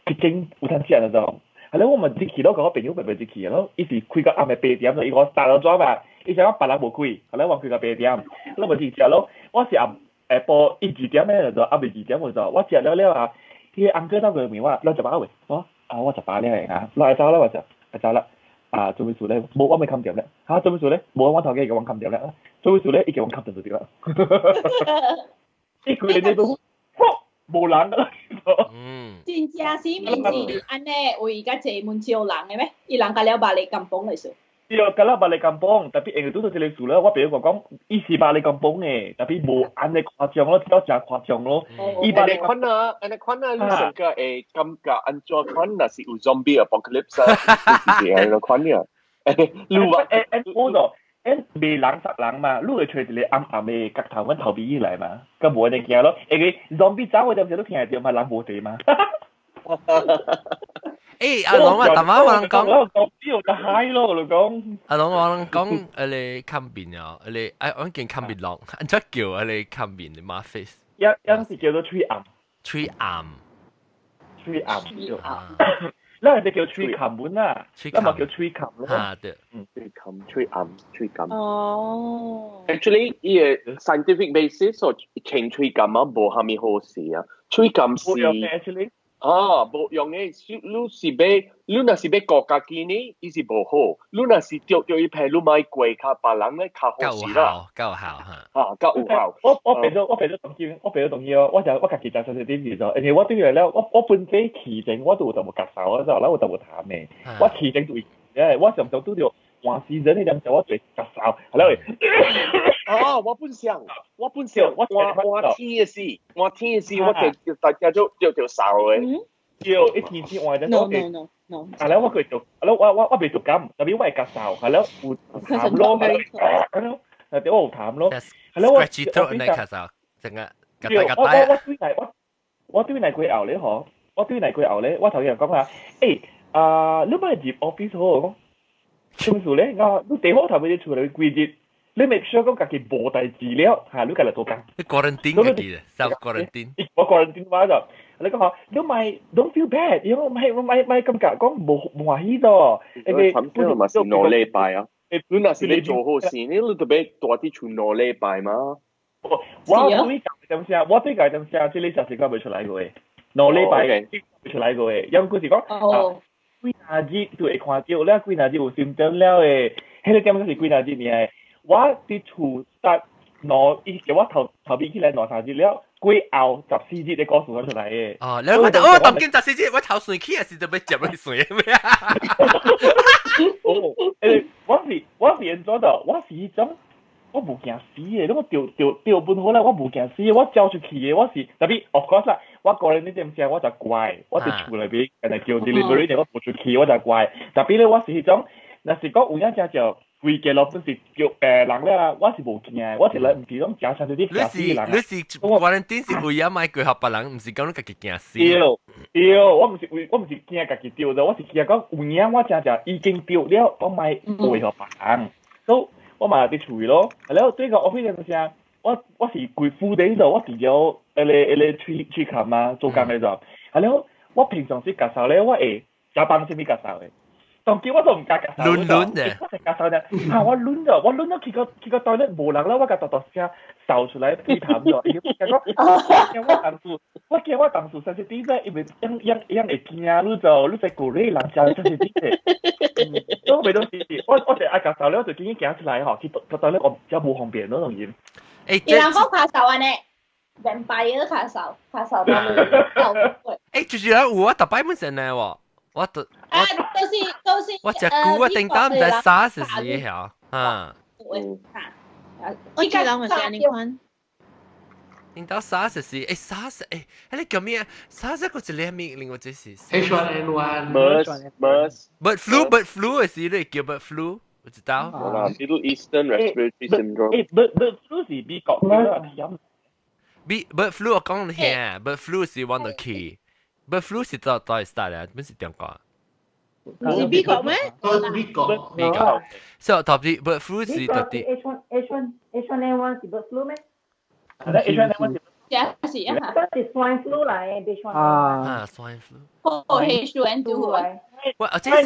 一間有通食那種。係了，我嘛入去咯，共我朋友白白入去咯，伊是開到暗暝8點咯，伊講三點鐘吧，伊想講別人無開，係了我開到八點，我嘛去食咯。我是暗下晡一二點咧就暗暝二點我就，我食了了啊，彼個 uncle 走過來問我，你食飽未？我啊我食飽了啊，我愛走啦我就愛走啦。啊，做咩事咧？無我未冚掂咧。嚇，做咩事咧？無我頭家叫我冚掂咧。做咩事咧？伊叫我冚掂就對啦。伊規個你都，無人啦。嗯。真正是毋是按呢為較濟門招人的咩？伊人甲了 balik kampung 的事。對，甲了 balik kampung，特別因為拄到這個事咧，我朋友講，伊是 balik kampung 的，特別無按呢誇張咯，比較誠誇張咯。伊 balik 款啊，按呢款啊，你上個會感覺按怎款？若是有 zombie apocalypse 啊，就是按呢款啊。你話我就袂人殺人嘛，你會揣一個暗暗的角頭，阮逃避起來嘛，佮無按呢驚咯。因為 zombie 走的陣時你聽會著嘛，人無佇嘛。欸，阿龍啊，頭晚我人講，我講只就 high 咯，我講。阿龍我人講，你看面啊，你哎，我見看面龍，按怎叫啊？你看面的馬 face？一一是叫做喙暗，喙暗，喙暗，咱人哋叫喙冚本啊，咱嘛叫喙冚咯。啊對，嗯，喙冚、喙暗、喙冚。哦。 Actually，伊個 scientific basis 說清喙冚啊，無蝦米好事啊。喙冚是。 actually。啊，無用的，你是欲，你若是欲顧家己呢，伊是無好。你若是著著伊病，你莫過較別人咧較好勢啦。較有效哈。啊，較有效。我變做東西，我變做東西哦。我就我家己就細細點時就，因為我對來了，我本身起前我都有淡薄咳嗽，我就我有淡薄痰的。我起前就會，我常常拄著換時陣迄陣時我就會咳嗽，係啦。哦，我本想，我本想，我換天的時，換天的時，我就大家都著著嗽的。對，一天天換陣。 No no no no。係啦，我佢做，係啦，我未做感，特別我會咳嗽，係啦，有痰咯，係咯，係對我有痰咯，係啦，我 scratchy throat 那咳嗽，整個。對，我對來過後咧，嗬，我對來過後咧，我頭先講啦，欸，啊，你莫入 office 好，什麼事咧？我你地方頭尾出來規日。你 make sure 講家己無代誌了，嚇，你家來做工。你 quarantine 家己，self quarantine。我 quarantine 話就，你講嗬，你莫 don't feel bad，因為莫莫莫感覺講無無歡喜咗。因為差不多嘛是2禮拜啊。你若是你做好事，你特別蹛佇厝兩禮拜嘛。我對點聲，我對家點聲，這個消息我未出來過的，兩禮拜未出來過的，因為佢是講啊，幾若日就會看到，了幾若日有 symptom 了的，彼個點是幾若日爾的。我佇厝搭兩，伊叫我頭頭尾起來兩三日了，過後十四日的故事出來的。哦，你看到哦，當今十四日我頭順起還是就欲接你順咩啊？哦，欸，我是按怎的？我是彼種，我無驚死的，你我著著著本好啦，我無驚死，我走出去的，我是特別 of course 啦，我個人呢點聲我就乖，我佇厝內邊，人哋叫 delivery，我無出去我就乖。特別咧，我是彼種，若是講有影誠少。規家路本是叫病人了，我是無驚，我是來毋是講誠像啲驚死人。你是 quarantine 是為咗莫過予別人，毋是講你家己驚死。對對，我毋是為我毋是驚家己著著，我是驚講有影我誠正已經著了，我莫過予別人，所以我嘛佇厝咯。了對個 office 就是啥，我是規副地度，我佇了彼個彼個喙喙冚啊做工的時候，啊了我平常時咳嗽咧，我會食放啥物咳嗽的。當叫我都唔敢咳嗽。攆攆嘅，我成咳嗽啫。嚇！我攆咗，我攆咗去個 toilet 無人啦，我甲大大聲掃出來吐痰咗。伊講我驚我同事三十點啫，因為樣樣樣會驚，你就你在鼓勵人食三十點啫。我袂到是，我就愛咳嗽了，就緊緊行出來吼，去個 toilet 我真無方便咯，當然。欸，伊人講咳嗽按呢，vampire 咳嗽，咳嗽到欸，就是啊，有我逐擺本身呢喎，我都啊，都是我食久我頂當毋知啥是是曉啊。我這人嘛是按呢款。頂到啥是是，欸啥是欸，彼個叫咩？啥是個一個咩？另外這是 H1N1。 MERS MERS bird flu bird flu 的時你叫 bird flu，我知道。 Middle Eastern Respiratory Syndrome。欸，bird flu 是美國嘅。 bird flu 我講你聽，bird flu 是 one of the key。bird flu 是到到 start 啊，本是中國。是美國咩？美國。美國。所以特別 bird flu 是特別。 H1 H1 H1N1 是 bird flu 咩？ H1N1 是。是啊。是 swine flu 來的，H1N1。啊，swine flu。哦，H2N2 啊。喂，這是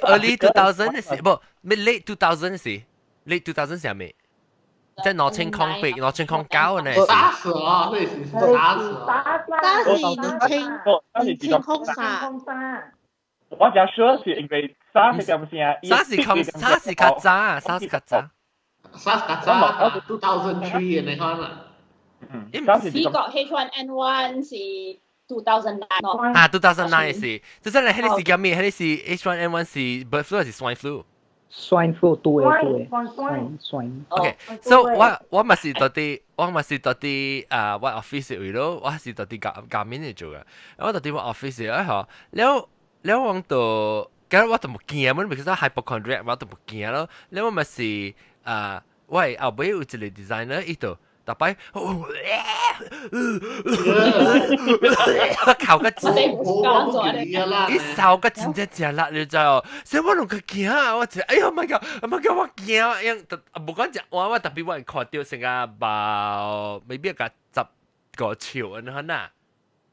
early 2000 的時，不，咩 late 2000 的時，late 2000 是咩？即係2008、2009呢？沙士啊，那是沙士啊。沙士2003。我只說是因為沙士點聲，沙士較沙士較早，沙士較早。沙士較早，2003 你看啦。美國 H1N1 是 2009。啊，2009 是，就真係彼個是叫咩？彼個是 H1N1 是 bird flu 還是 swine flu？ swine flu 對對，swine swine。 OK，so 我嘛是到底，我嘛是到底啊，我 office 位咯，我是到底教教面嚟做嘅。我到底我 office 啊嗬，了了我就，咁我就無驚，我because hypochondriac 我就無驚咯。了我嘛是啊，我後尾有一個 designer 伊就。逐擺，哭個真，伊嗽個真正誠力，你知哦？所以我攏較驚，我就哎呀 my god，my god，我驚，因無講食我我特別我會看到成個包，maybe 個10個笑按呢呐，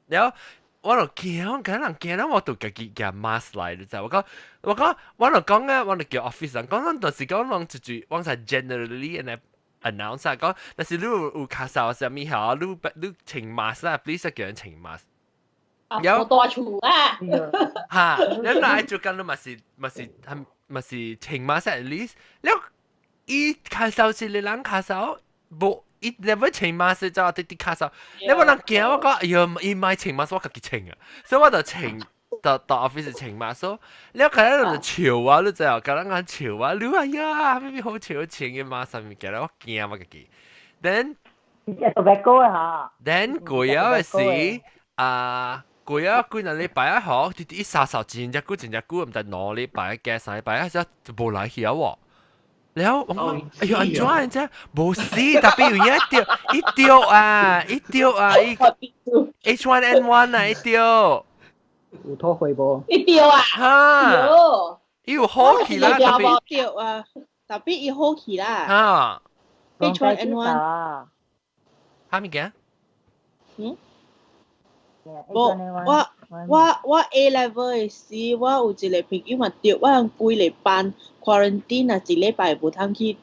然後我就驚，我見人驚，我就家己夾 mask 來，你知？我講我就講啊，我就叫 office 人講，咱就是講攏一句，我才 generally 按呢 announce 啊，講，但是你有咳嗽啥物吼，你穿 mask 啊，please 叫人穿 mask。有大厝啊！嚇，你來做緊你嘛是穿 mask at least，了伊咳嗽是你人咳嗽，無伊 never 穿 mask 就直直咳嗽，你無人驚我講，哎呀，伊莫穿 mask 我家己穿啊，所以我就穿。到到 office 穿 mask，你看咱就笑啊，你知哦？甲咱講笑啊，你哎呀，咩咩好笑穿個 mask 物件，我驚我家己。Then 食 tobacco 啊，Then 過了的時啊，過了幾兩禮拜啊，嗬，直直一沙嗽真正久真正久，毋知2禮拜加3禮拜啊，就無來去啊喎。然後我講，哎呦，按怎按怎無死，特別有影著，伊著啊，伊著啊，伊 H1N1 啊，伊著。有討回無？伊著啊！哈，伊有好起啦，特別著啊，特別伊好起啦。哈，H1N1 啥物件？嗯？無，我 A level 的時，我有一個朋友嘛著，我人規個班 quarantine 啊，一禮拜無通去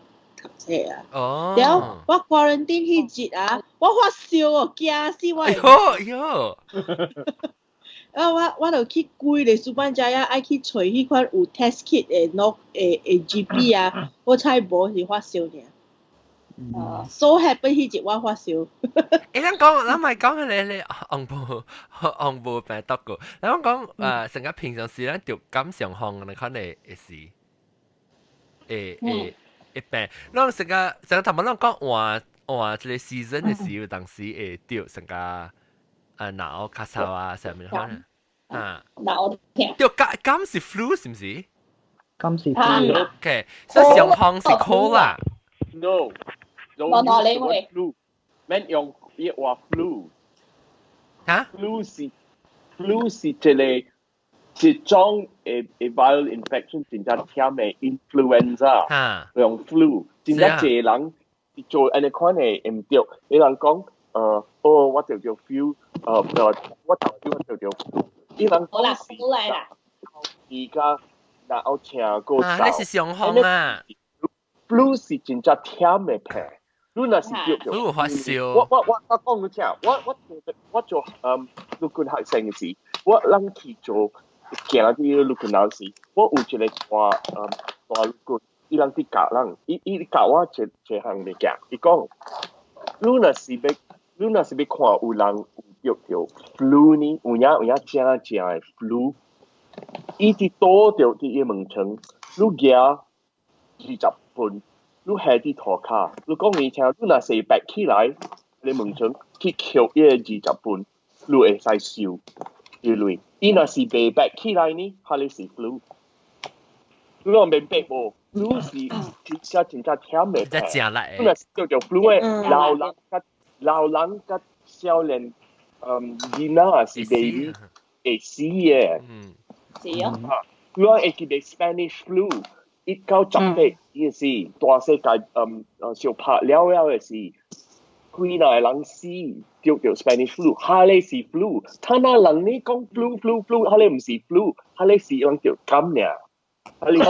讀冊啊。哦。了，我 quarantine 彼日啊，我發燒哦，驚死我。哎喲喲。啊！我就去規個書班遮啊，愛去揣彼款有 test kit 的諾的 GP 啊，我猜無是發燒爾。So happy 彼日我發燒。欸，咱講，咱咪講彼個紅布紅布病毒個，咱講成個平常時咱著感傷風，你可能會是，會會病。咱成個成個頭先咱講換換這個 season 的時，有當時會著成個啊腦咳嗽啊，啥物可能啊？腦痛。著敢敢是 flu 是毋是？敢是 flu。 OK，所以傷風是 cold 啦。 No。 冇冇你會 flu，免用伊話 flu。嚇？flu 是一種的 viral infection 真正忝的 influenza。用 flu，真正濟人做按呢款的毋對，伊人講哦，我著著 flu，我頭拄我著著 flu，伊人好啦，好嚟啦。而家若有聽過。啊，你是傷風啊？flu 是真正忝的病，你若是著著 flu 發燒。我講你聽，我做陸軍學生的時，我人去做行佇陸軍老師，我有一個大陸軍，伊人佇教人，伊教我一一項物件，伊講，你若是欲看有人有著著 flu 呢，有影有影正正的 flu，伊佇倒著佇伊門床，你舉20分，你下佇塗跤，你講伊聽，你若是爬起來，你門床去抾伊個20分，你會使收伊鐳。伊若是袂爬起來呢，彼个是 flu。你講明白無？flu 是真正真正忝的病。真正力。你若是著著 flu 的，老人佮少年，囡仔是 baby 會死的。是啊。你會記得 Spanish flu？1918伊是大世界相拍了了的是，幾若個人死著著 Spanish flu，彼个是 flu。他那人呢講 flu flu flu，彼个毋是 flu，彼个是人著感爾。你是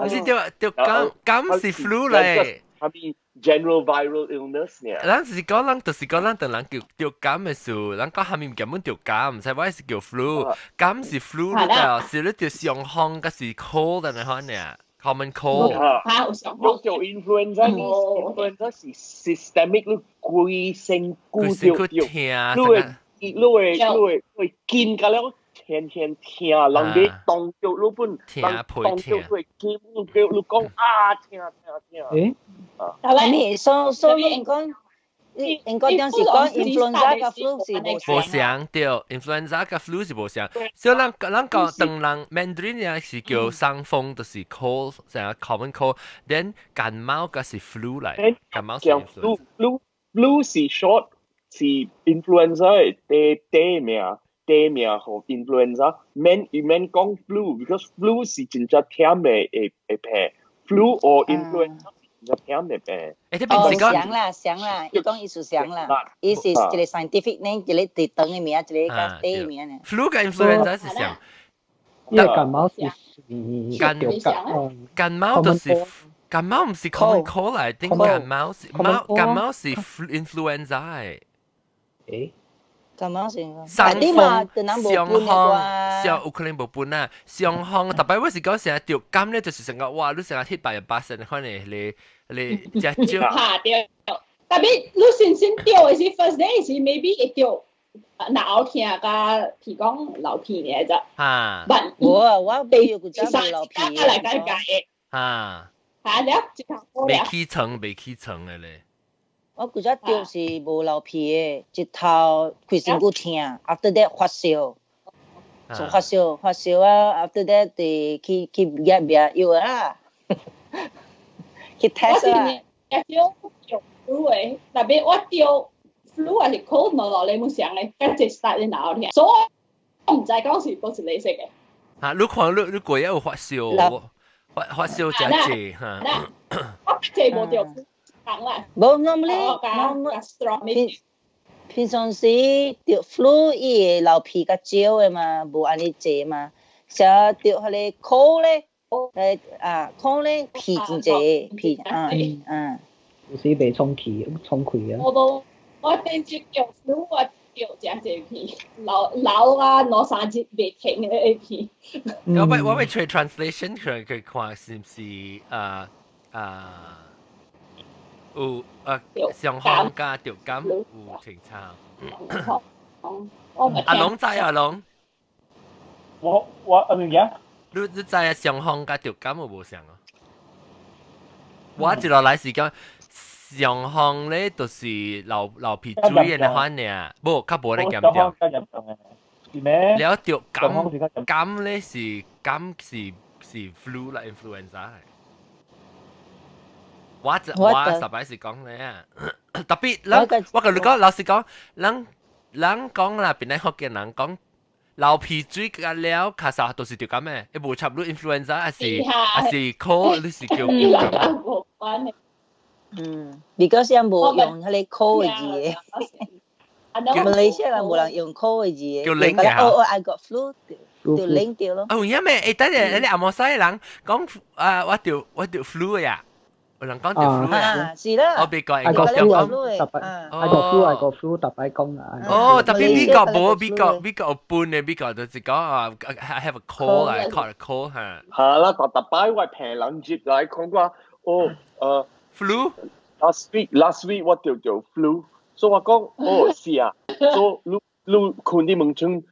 你是著著感感是 flu 咧。係咪 general viral illness 呢？咱是講咱就是講咱當人叫著感的時候，咱講下面根本著感，毋知我是叫 flu，感是 flu 你知是你著傷風，抑是 cold 的款爾，common cold。嚇，有傷風。著 influenza 呢？influenza 是 systemic，你規身軀著著，你會見甲了。天天疼，人欲動著你本，人動著會筋，你叫你講啊疼疼疼。欸？啊，你所以講，應該當時講 influenza 佮 flu 是無無相對，influenza 佮 flu 是無相。所以咱咱講當人 Mandarin 也是叫傷風，就是 cold，成 common cold。then 感冒佮是 flu 來，感冒是 flu flu flu 是 short 是 influenza 的第名。第名予 influenza，免伊免講 flu，because flu 是真正忝的的病，flu or influenza 是真正忝的病。欸，這哦，相啦相啦，伊講意思相啦，伊是一個 scientific name，一個特長的名，一個較短的名呢。 flu 佮 influenza 是相。伊個感冒是感感冒就是感冒，毋是 common cold 來，頂感冒是貓感冒是 influenza 的。欸？感冒是。傷風、傷風、傷有可能無分啊。傷風，特別我是講成日著感咧，就是成個哇，你成日鐵白八成可能你你食少。嚇對，特別你先先著的是 first day 是 maybe 會著腦疼佮譬如講流鼻爾咋。嚇。無啊，我沒有古早無流鼻。來解解嚇。嚇了，一頭未起床，未起床的咧。我古早著是無流鼻的，一頭規身軀疼，after that 發燒，就發燒發燒啊，after that 就去去驗驗藥啊，去 test 啊。我是少著 flu 的，特別我著 flu 還是 cold 落來，你冇想咧，跟住 start 咧腦疼，所以我毋知講是佗一個色的。嚇！你看你你過日有發燒，發發燒真濟嚇。我這無著。無 normally 平平常時著 flu 伊會流鼻較少的嘛，無按呢濟嘛。啥著彼個 cold 咧，啊 cold 咧鼻真濟鼻啊啊。有時袂充氣，充氣啊。我都我頂次著 flu 我著真濟鼻，流流啊兩三日袂停的鼻。我欲揣 translation 去去看是毋是啊啊？有啊，傷風佮著感有清差。阿龍知阿龍，我阿咩嘢？你知啊？傷風佮著感有無相啊？我一路來是講傷風咧，就是流流鼻水的款爾，無較無咧嚴重。是咩？了著感感咧是感是是 flu 啦，influenza。我我實擺是講咧，特別咱我共你講，老實講，咱咱講啦，邊個福建人講流鼻水佮了，較實都是著感的，伊無插你 influenza 還是 cold，你是叫著感。無關的。嗯，because 伊無用彼個 cold 的字的。馬來西亞人無人用 cold 的字的。叫冷嘅哦哦，I got flu。就冷掉咯。哦，有影咩？誒，等陣你阿摩西人講啊，我著 flu 呀，有人講著 flu 呀。是啦。我美國英國講特別，I got flu，I got flu，特別講啊。哦，特別美國無美國有半嘅美國就是講啊，I have a cold，I caught a cold 嚇。係啦，特特擺我平人接來講話，哦，flu。 Last week 我著著 flu，所以我講，哦，是啊，所以你你困啲門窗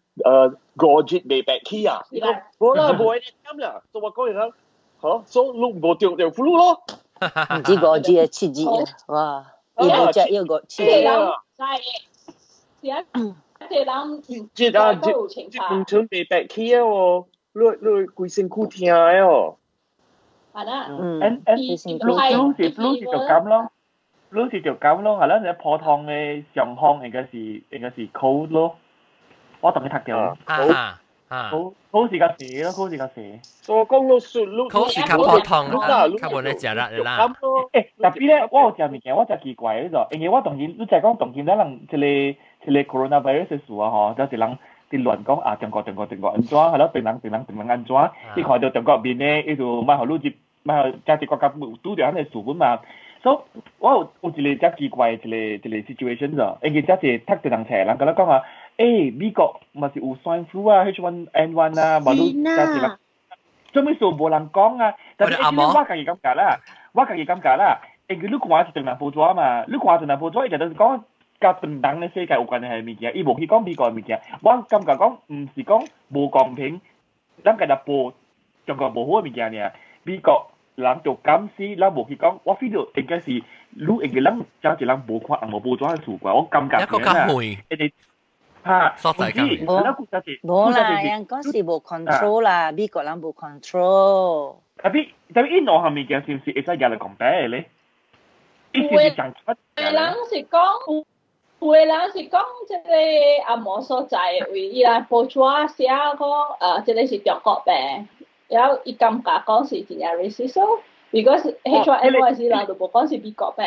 5日未白起啊？伊講無啦，無會咁啦，所以我講伊講，嚇，所以你無著著 flu 咯。唔止5日啊，7日啊，哇！伊無食藥5、7日。係，是啊，這人這啊，這這門窗未白起啊哦，你規身軀疼的哦。係啦。嗯，and flu 是 flu 是就咁咯。flu 是就咁咯，係啦，你普通嘅傷風應該是 cold 咯。我同你讀掉。啊啊！ cold 是較細咯，cold 是較細。所以我講咯，說你 cold 是較普通啊，較無咧食力啦。欸，特別咧，我有食物件，我真奇怪嗰個，因為我當今你知講當今咱人這個 coronavirus 的事啊吼，就是人佇亂講啊，中國中國中國按怎，係咯，病人病人病人按怎，伊看到中國面咧，伊就莫予你入，莫予遮濟國家拄著遐個事本嘛。所以我有一個真奇怪的一個 situation 就，因為遮濟讀這人冊人佮咱講啊，欸，美國嘛是有 swine flu 啊，H1N1 啊，嘛你遮濟人，做咩事無人講啊？但是我家己感覺啦，我家己感覺啦，因為你看是唐人報紙嘛，你看唐人報紙，伊就就是講佮唐人的世界有關係的物件，伊無去講美國的物件。我感覺講毋是講無公平，咱家己報中國無好的物件爾，美國人就敢死，咱無去講。我 feel 到應該是你應該咱真濟人無看紅毛報紙的事怪，我感覺一個較遠，嚇，所在較遠。無啦，人講是無 control 啦，美國人無 control。特別伊兩項物件是毋是會使舉來 compare 咧？伊是毋是講出？有的人是講這個紅毛所在的位，伊來報紙寫講，這個是中國病，然後伊感覺講是真正 racist 咯。because H1N1 時人就無講是美國病。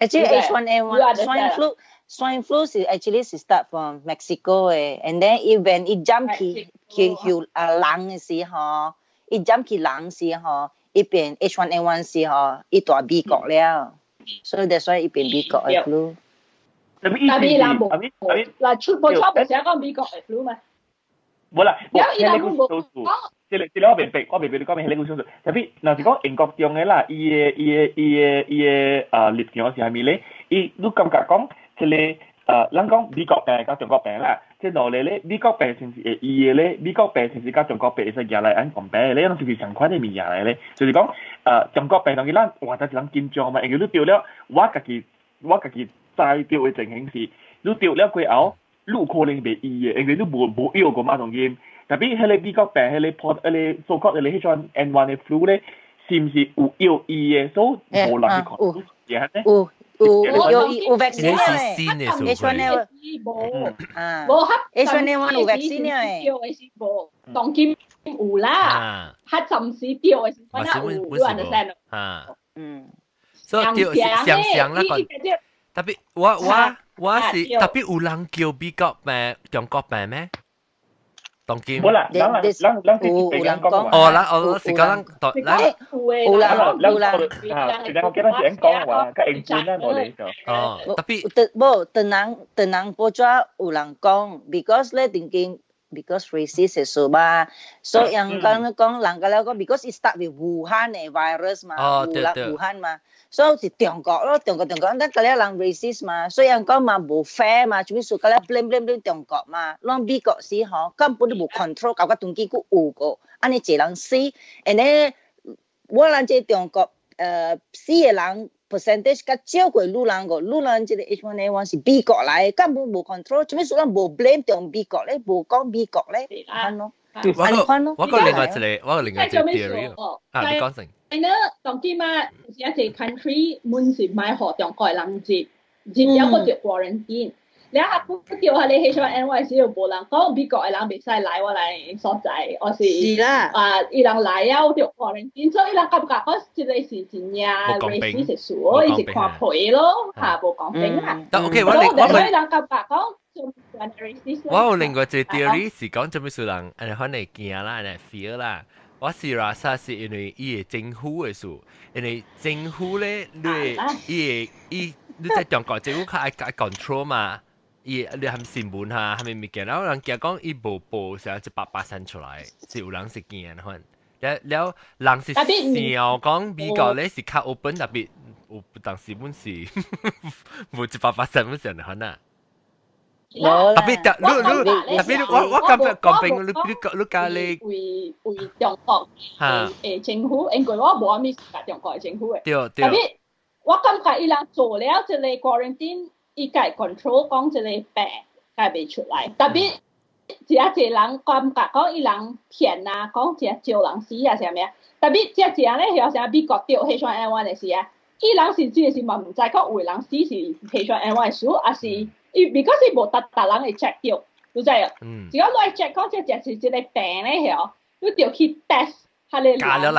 Actually H1N1 swine flu 是 actually 是 start from Mexico 的，and then it when it jump 去啊人的時候，it jump 去人時候，伊變 H1N1 時候，伊蹛美國了，所以 that's why 伊變美國的 flu。特別特別人無，嗱出報紙無寫講美國的 flu 嘛？無啦，無，迄個數數，這個我明白，我明白你講咩，彼個數數。特別若是講英國中的啦，伊的立場是啥物咧？伊你感覺講這個咱講美國病佮中國病啦，這兩個咧，美國病是毋是會醫的咧？美國病是毋是佮中國病會使舉來按 compare 咧？攏是是仝款的物件來咧？就是講中國病當然咱哇，真是人緊張嘛，因為你著了，我家己知著的情形是，你著了過後，你有可能袂醫的，因為你無藥過嘛當今。特別彼個美國病，彼個 port，彼個所講彼個 H1N1 的 flu 咧，是毋是有藥醫的？所以無人去看。有有有有 vaccine 是新的 H1N1 無啊，無 H1N1 有 vaccine 的，著的是無，當今有啦，較暫時著的是我哪有，你 understand？啊，嗯，所以著相像啦，特別我是特別有人叫美國病、中國病咩？當今無啦，人人有有人講，哦，咱哦是講咱咱有人有人，啊，是我記得是咁講話，較英文啦，無咧就。哦，特別無，唐人報紙有人講，because 咧定經 because racist 的事嘛，所以人講講人家了講，because it start with 武漢的 virus 嘛，武漢嘛，所以是中國咯，中國中國，咱個了人 racist 嘛，所以人講嘛無 fair 嘛，做咩事個了 blame blame blame 中國嘛，攏美國時吼根本都無 control，搞到當今閣有個，按呢濟人死，and then 我人這中國死的人 percentage 較少過女人個，女人這個 H1N1 是美國來，根本無 control，做咩事咱無 blame 中美國咧，無講美國咧，按咯，按呢款咯。我個另外一個 theory 啊，你講先。係呢，當今嘛，有一個 country 滿是莫予中國人入，入了閣著 quarantine。你啊，不著彼個 H1N1 時，就無人講美國的人袂使來我來所在，我是是啦，啊，伊人來了著 quarantine，所以伊人感覺講這個是真正 racist 事，伊是看皮咯，嚇無公平啊。但 OK，我我所以人感覺講。我有另外一個 theory 是講做咩事人，按呢款會驚啦，按呢 fear 啦。我是話啥是因為伊個政府的事，因為政府咧，你伊會伊你在中國政府較愛愛 control 嘛，伊你含新聞哈，蝦米物件，然後人驚講伊無報成100%出來，是有人是驚款。了了，人是想講美國咧是較 open，特別有當時本是無100%本是按呢款啊。特別特，你你特別我感覺講明你你你教你為為中國誒政府，因為我無啥物佮中國的政府的。對對。特別我感覺伊人做了這個 quarantine，伊家 control 講這個病，家袂出來。特別真濟人感覺講伊人騙啊，講真少人死啊，啥物啊。特別這濟人咧，曉啥美國著 H1N1 的時啊，伊人是真是嘛毋知講有的人死是 H1N1 的死，抑是伊 because 伊無逐逐人會 check 著，你知無？只要你 check 講這這是這個病咧，曉，你著去 test 彼個人的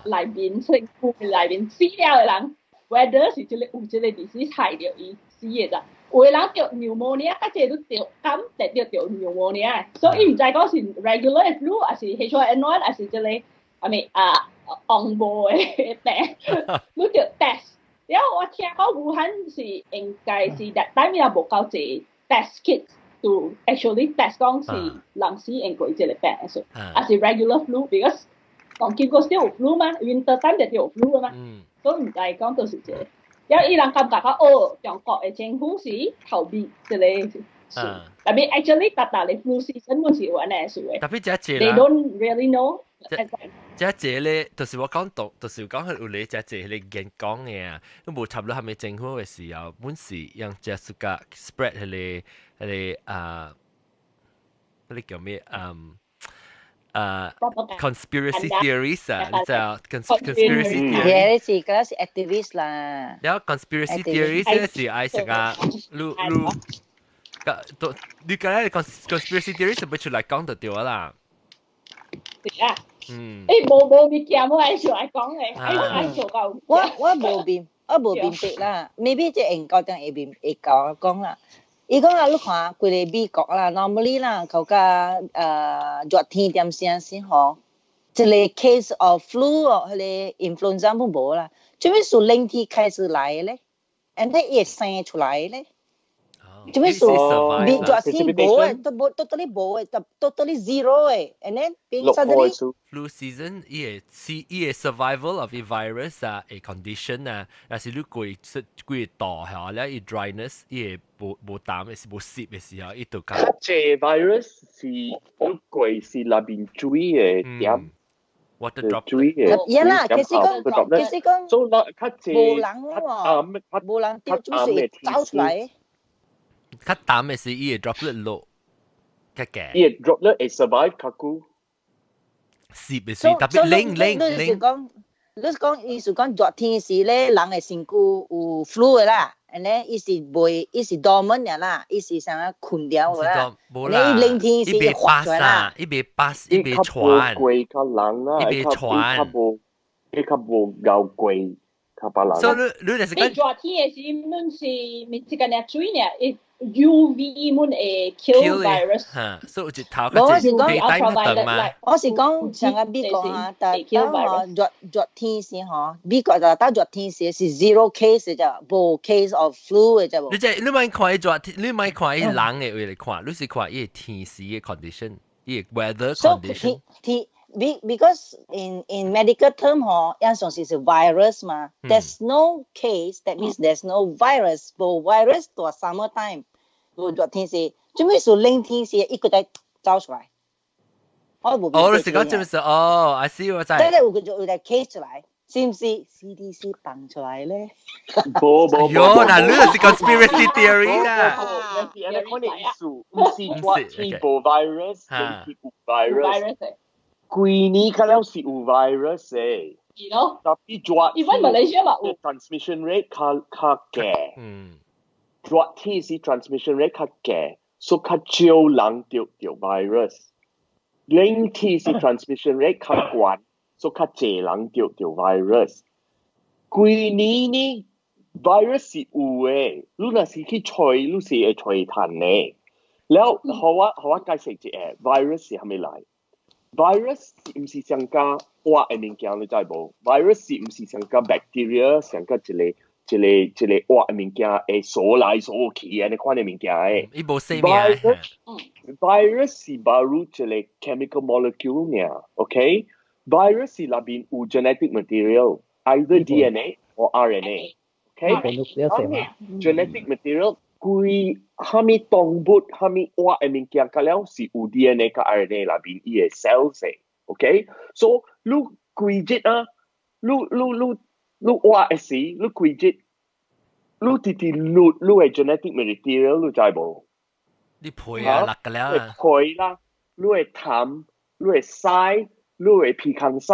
內面身軀內面死了的人，whether 是這個有這個 disease 害著伊死的咋？有的人著 pneumonia，較濟都著感得著著 pneumonia，所以伊毋知講是 regular flu，抑是 H1N1，抑是這個啥物啊紅毛的病，你著 test。然後我聽講武漢是應該是但面也無夠濟 test kit to actually test 講是人死應過這個病的時，抑是 regular flu，because 當今個時有 flu 嘛，winter time 就有 flu 嘛，所以毋知講到是這個。然後伊人感覺講哦，中國的政府是逃避這個事，特別 actually 逐逐的 flu season 本是有按呢事的。特別這濟 They don't really know。這濟咧，就是我講讀，就是講佢有咧，這濟迄個演講的啊，都無插落蝦米政府的時候，本是用這自家 spread 彼個啊，彼個叫咩？嗯。啊，conspiracy theories 啊，你知啊？conspiracy theory 是嗰是 activist 啦。然後 conspiracy theories 咧是愛食啊，你你，個你講咧 conspiracy theories 是不出來講就對啦。是啊。嗯。誒，無無物件，我愛出來講嘅，愛愛做到。我無明，我無明白啦。maybe 這研究定會明會教我講啦。伊講啊，你看規個美國啦，normally 啦，求甲熱天點聲先吼，一個 case of flu 哦，彼個 influenza 都無啦，做咩事冷天開始來咧？and then 伊會生出來咧？做咩事熱天無的，都無，totally 無的，totally zero 的，and then 變 suddenly flu season 伊會伊會 survival of the virus 啊，a condition 啊，若是你過過度嚇，了伊 dryness 伊會無無淡的是無濕的時候，伊就較濟 virus 是你過是內面水的點。 water drop 水的。呀啦，其實講其實講，所以較濟無人喎，無人著做咩事走出來。較淡的是伊會 droplet 落較低。伊會 droplet 會 survive 較久。濕的是特別冷冷冷。你是講，你是講，伊是講熱天時咧，人的身軀有 flu 的啦，and then 伊是袂，伊是 dormant 的啦，伊是啥個困掉的啦。無啦，你冷天時伊袂 pass 啦，伊袂 pass，伊袂傳。過較冷啦，伊袂傳。伊較無，伊較無熬過較別人。所以你你就是講。熱天的時，阮是毋是干焦水爾，伊 UV 們會 kill virus。嚇，所以有一頭我是講我是講像個美國啊，但當吼熱熱天時吼，美國就到熱天時是 zero case 就無 case of flu 的就無。你這你莫看伊熱天，你莫看伊人的位來看，你是看伊天時的 condition，伊 weather condition。天 because in medical term 吼，樣上是是 virus 嘛，there's no case that means there's no virus，無 virus 到 summer time，無熱天時，做咩事冷天時一個在走出來？我無。哦，你是講這麼是哦，I see 我知。對對，有個有個 case 出來，是毋是 CDC 放出來咧？無無無。喲，那你是 conspiracy theory 啦。是按呢款的意思，毋是熱天無 virus，冷天有 virus。規年較了是有 virus 的，是咯。特別熱天，even Malaysia 嘛有 transmission rate 較較低。熱天是 transmission rate 較低，所以較少人著著 virus。冷天是 transmission rate 較懸，所以較濟人著著 virus。規年呢， virus 是有嘅，你若是去揣，你是會揣趁嘅。了，予我解釋一下，virus 是啥物來？virus 是毋是上加活嘅物件，你知無？virus 是毋是上加 bacteria，上加一個活嘅物件會掃來掃去按呢款嘅物件嘅？伊無生命。 Virus 是 baru 一個 chemical molecule 爾，OK？Virus 是內面有 genetic material，either DNA or RNA，OK？ Genetic material 規啥物動物、啥物活嘅物件，佮了是有 DNA 佮 RNA 內面伊個 cells 嘅，OK？So 你規日啊，你活嘅時，你規日你直直錄你嘅 genetic material，你知無？你皮啊，落個了啊。皮啦，你會痰，你會屎，你會鼻孔屎，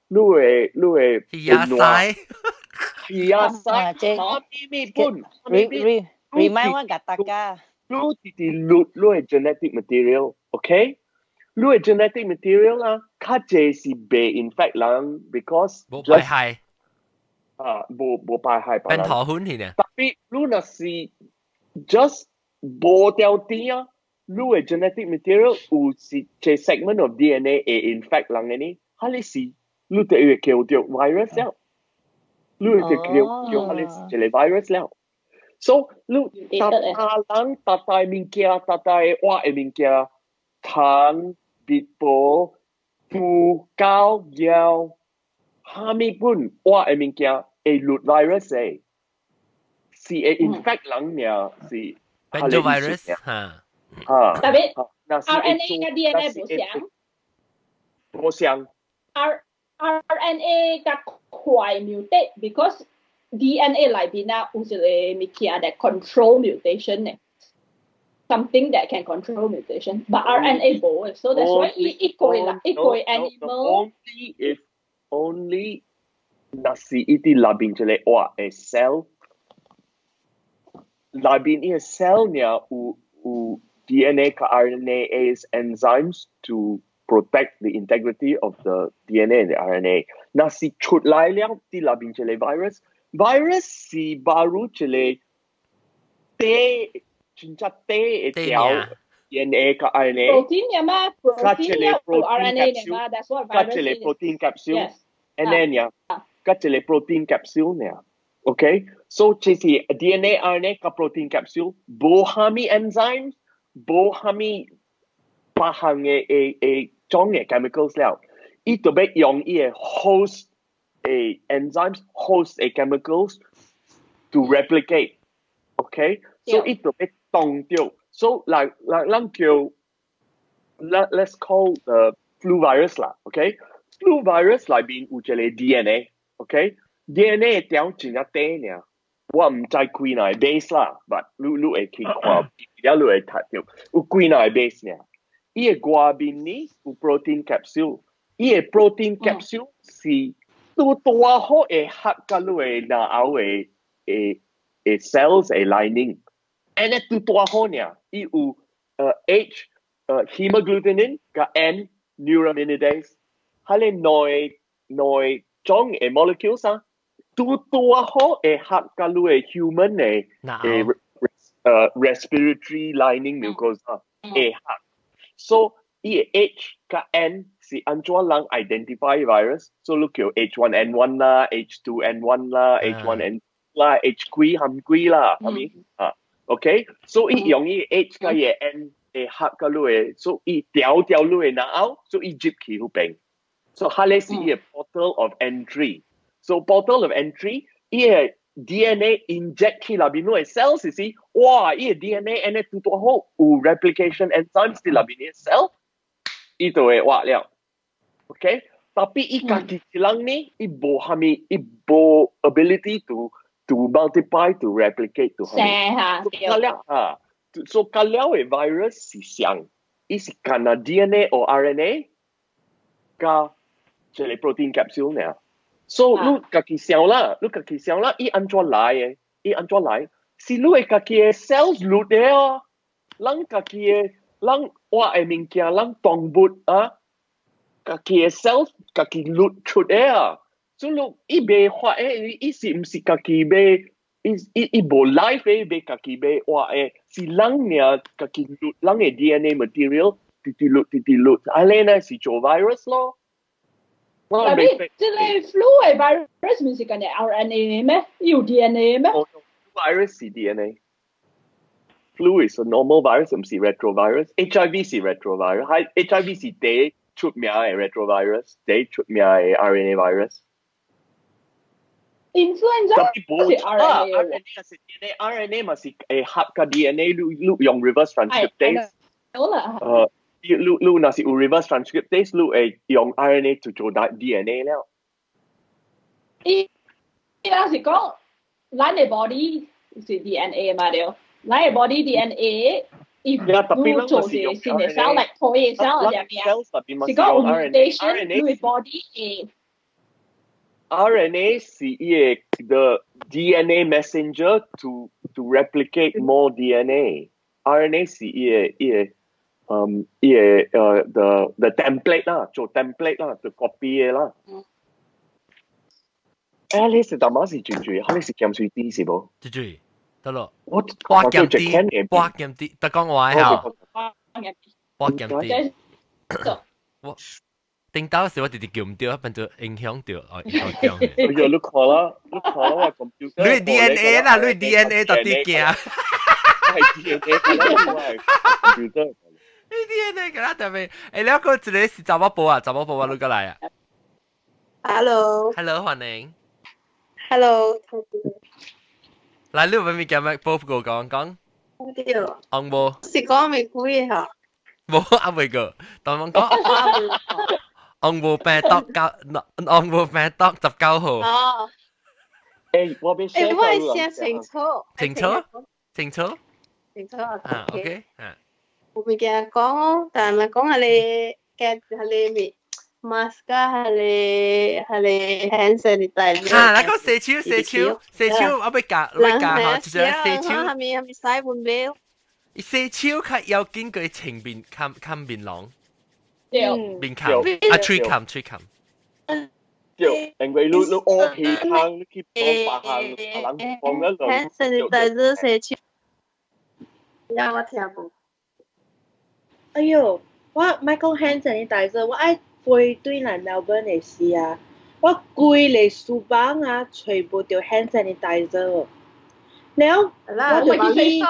你會皮仔屎，皮仔屎，咩本 remind 我甲大家。你直直錄你嘅 genetic material，OK？你嘅 genetic material 啊，較濟是袂 infect 人，because 無排害。啊，無排害。變頭粉去呢？ Tapi 你若是 just 無條啲啊，你嘅 genetic material 有是一 segment of DNA 會 infect 人嘅呢，哈你是你就會叫著 virus 了，你會叫哈你是一個 virus 了。So 你逐大人逐大物件，逐大活嘅物件，蟲、蜜婆、豬、狗、貓，啥物本活嘅物件會錄 virus 嘅，是會 infect 人爾，是。變做 virus 嚇。啊。 Tapi RNA 佮 DNA 無相。無相。 RNA 較快 mutate because DNA 內邊啊有一個物件 that control mutation 呢，something that can control mutation, but RNA 無嘅，so that's why 一個 animal only if only 若是伊佇內面一個活嘅 cell，內面伊個 cell 爾有 DNA 佮 RNA enzymes to protect the integrity of the DNA and the RNA。若是出來了，佇內面一個 virus，virus 是 baru 一個短真正短的條 DNA 佮 RNA。 protein 嘛，protein 有 RNA 嘛，that's what virus 佮一個 protein capsule，按呢爾，佮一個 protein capsule 爾。OK，so 這是 DNA RNA 佮 protein capsule，無蝦米 enzymes，無蝦米別項的種的 chemicals 了，伊就欲用伊的 host 的 enzymes，host 的 chemicals to replicate。OK，so 伊就欲動著，so 來咱叫 let's call the flu virus 啦，OK，flu virus 內面有一個 DNA，OK，DNA 條真正短爾，我毋知幾若個 base 啦，but 你會去看，了你會讀著有幾若個 base 爾。伊的外面呢有 protein capsule，伊的 protein capsule 是拄拄好會合佮你的腦後的 cells 的 lining，按呢拄拄好爾，伊有H hemagglutinin 佮 N neuraminidase，彼个兩種的 molecules 啊，拄拄好會合佮你的 human 的respiratory lining mucosa 會合。So 伊的 H 佮 N 是按怎人 identify virus，so 你叫 H1N1 啦、H2N1 啦、H1N 啦、H 幾含幾啦，係咪啊？OK，so 伊用伊 H 佮伊的 N 會合佮你的，so 伊調調你的腦後，so 伊入去彼邊。So 彼个是伊的 portal of entry。So portal of entry，伊的 DNA inject 去內面你的 cell 是是，哇！伊的 DNA 按呢拄拄好有 replication enzymes 佇內面的 cell，伊就會活了。OK，tapi 伊家己一人呢，伊無蝦米，伊無 ability to multiply to replicate to 蝦米。嚇，佮了啊，so 佮了的 virus 是像，伊是干焦 DNA 或 RNA 佮一個 protein capsule 爾。So 你家己想啦，你家己想啦，伊按怎來的？伊按怎來？是你的家己的 cells 錄的哦。咱家己的，咱活的物件，咱動物啊，家己的 cells 家己錄出的啊。所以伊袂發的，伊是毋是家己欲伊伊伊無 life 嘅，欲家己欲活的，是人爾家己錄人的 DNA material，直直錄直直錄，按呢呢是做 virus 咯。但係這個 flu 的 virus 毋是干焦 RNA 咩？有 DNA 咩？Virus 是 DNA。Flu is a normal virus，毋是 retrovirus。HIV 是 retrovirus，HIV 是第一出名的 retrovirus，第一出名的 RNA virus。 Influenza 是 RNA。 是 DNA，RNA 嘛是會合佮 DNA，你你用 reverse transcriptase。好啦。你你若是有 reverse transcriptase，你會用 RNA 就做 DNA 了。伊伊若是講，咱的 body 是 DNA 嘛對？咱的 body DNA，伊你做是新的 cell like 破的 cell 係咩啊？是講 mutation，你的 body 會。 RNA 是伊個 the DNA messenger to replicate more DNA。RNA 是伊個伊個嗯伊個the template 啦，做 template 啦，做 copy 的啦。你是大媽是住住，你是鹹水豬是無？住住，得咯。我八鹹豬，八鹹豬，得講話嚇。八鹹豬。我。頂到時我直直叫毋著，變做影響著哦，影響。哎呀，你看啦，你看啦，我 computer。你 DNA 啦，你 DNA 到底驚？係 DNA，我係 computer。你 DNA 個啦特別，你嗰個一個是查某婆啊，查某婆啊，你過來啊。 Hello。 Hello，歡迎。 Hello。來，你有咩物件欲報告講講？對。紅無？是講未幾個？無啊，未過，當我講。紅無病毒九，紅無病毒19號。哦。我欲欸，我寫清楚。清楚，清楚。清楚。啊，OK，啊。有物件講，但係講係你嘅係你咪 mask 係你係你 hand sanitizer。啊，那個洗手洗手洗手，我欲教我欲教吼，就是洗手。係咪係咪洗碗表？洗手較要緊過清面冚冚面籠。對。面冚啊，喙冚喙冚。對，因為你你烏皮空，你去幫別項，人幫一輪。 hand sanitizer 洗手。呀，我聽無。哎喲，我莫講 hand sanitizer，我愛飛轉來 Melbourne 的時啊，我規个書房啊，揣無著 hand sanitizer。了，我就去，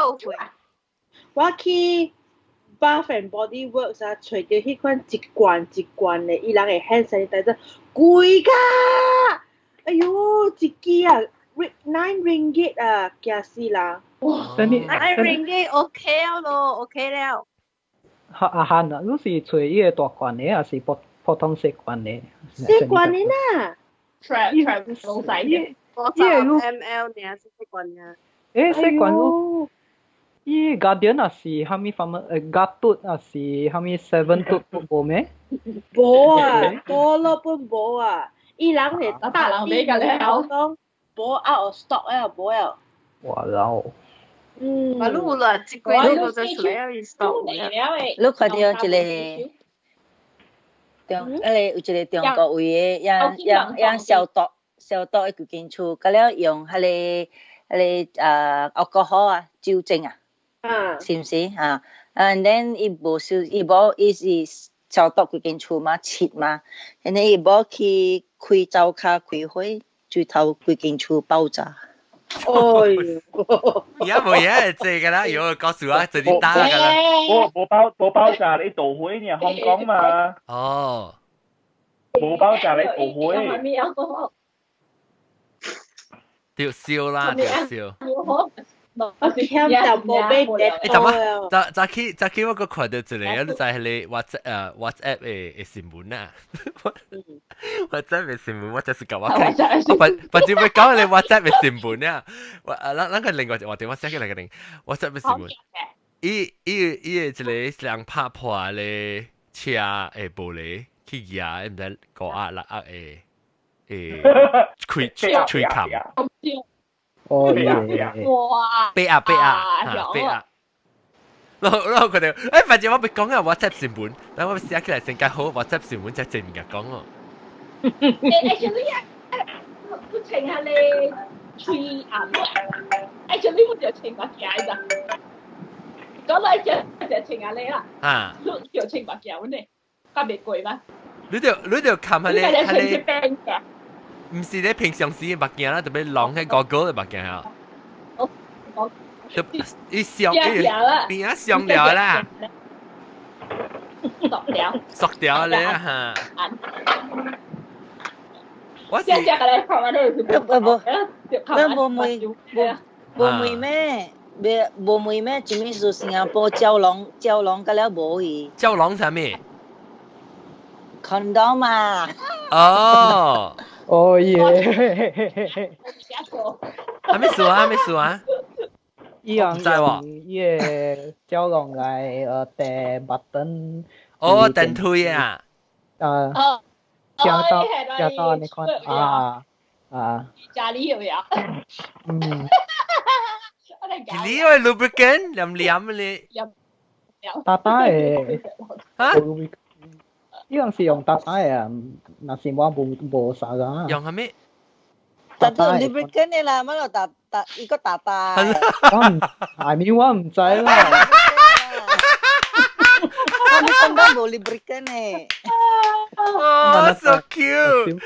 我去 Bath and Body Works 啊，揣著彼款一罐一罐的，伊人的 hand sanitizer 貴甲，哎喲，一支啊，9 ringgit 啊，驚死人！哇，9 ringgit OK 咯，OK 了。阿漢啊，你是揣伊個大罐的，還是普普通細罐的？細罐的啦。 travel 細嘅。 50 ml 爾是細罐爾。細罐伊 Guardian 也是啥物方面？Gatut 也是啥物 Seven 都無咩？無啊，多咯本無啊，伊人係大人買個了，講無 out of stock 啊，無啊。哇老！嗯，嘛，你有啦，一個月都出來 stock 你看著一個中，彼個有一個中國位的，用用用消毒消毒的規間厝，佮了用彼個彼個啊 alcohol 啊酒精啊，是毋是啊？And then 伊無消，伊無伊是消毒規間厝嘛，拭嘛，and then 伊無去開灶跤開火，最頭規間厝爆炸。哎喲，而家冇嘢這個啦，有告訴我這裡打噶啦。無無爆無爆炸你導火呢？香港嘛。哦。無爆炸你導火。掉燒啦，掉燒。我欠就無俾跌欸，怎麼？早早起早起我閣看著一個，你知彼個 WhatsApp 的新聞啊？WhatsApp 的新聞，我就是共我看，我反反正欲講彼個 WhatsApp 的新聞啊。我啊，咱咱個另外一個話題，我寫起來個另 WhatsApp 的新聞。伊伊伊的一個人拍破咧車的玻璃去蜈，毋知5壓6壓的的開喙冚。哦耶！哇！八啊八啊八啊！然後然後佢哋，反正我欲講啊 WhatsApp 新聞，但我寫起來先較好，WhatsApp 新聞才濟物件講哦。 Actually 啊，不清下你喙暗。Actually 我就穿目鏡咋，講來就就穿下你啦。啊！你就穿目鏡呢，較袂過嘛？你就冚下你你，係病嘅。唔是你平常時嘅目鏡啦，特別狼喺個個嘅目鏡啊。我就伊上邊啊上了啦，熟了，熟掉咧嚇。我是只只個咧，不不，無無無無咩？別無問咩？前面是新加坡膠囊，膠囊個了無去。膠囊啥物？condom 嘛。哦。哦耶！啥物事啊？啥物事啊？伊用用伊個膠囊來掟 button。哦，電推啊！啊。聽到聽到你看啊啊。家裡有呀。嗯。你個 lubricant 黏黏咧。大大嘅。嚇？呢樣是用大大嘅啊，若是我無無啥個。用係咩？大大 lubricant 嘅啦，乜落大大一個大大。我唔，係咪我唔知啦。我感覺無 lubricant 嘅。哦，so cute！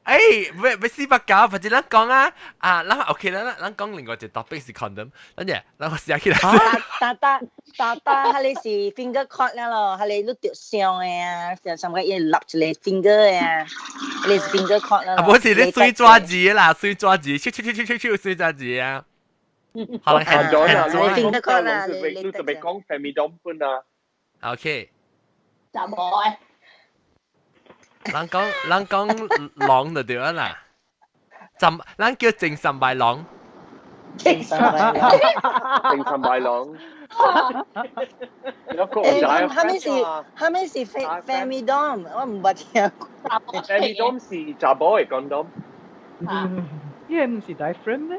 哎，別別四百九，或者咱講啊，啊，咱 OK 啦，咱講另外一個 topic 是 condom，等陣，咱我寫起來。大大大大，佢哋是 finger cut 了咯，佢哋都掉傷的啊，上個伊立一個 finger 的啊，佢哋是 finger cut 了。啊，不是你水抓字啦，水抓字，咻咻咻咻咻水抓字啊。好啦，係咗啦， finger cut 啦，你特別講 femidom 本啊。 OK。就冇誒。人講人講狼就對啦，浸人叫精神敗狼，精神敗狼，精神敗狼。誒，哈咪是哈咪是 femidom，我唔捌聽過。femidom 是查某的 condom。嗯，呢個唔是 diaphragm 咩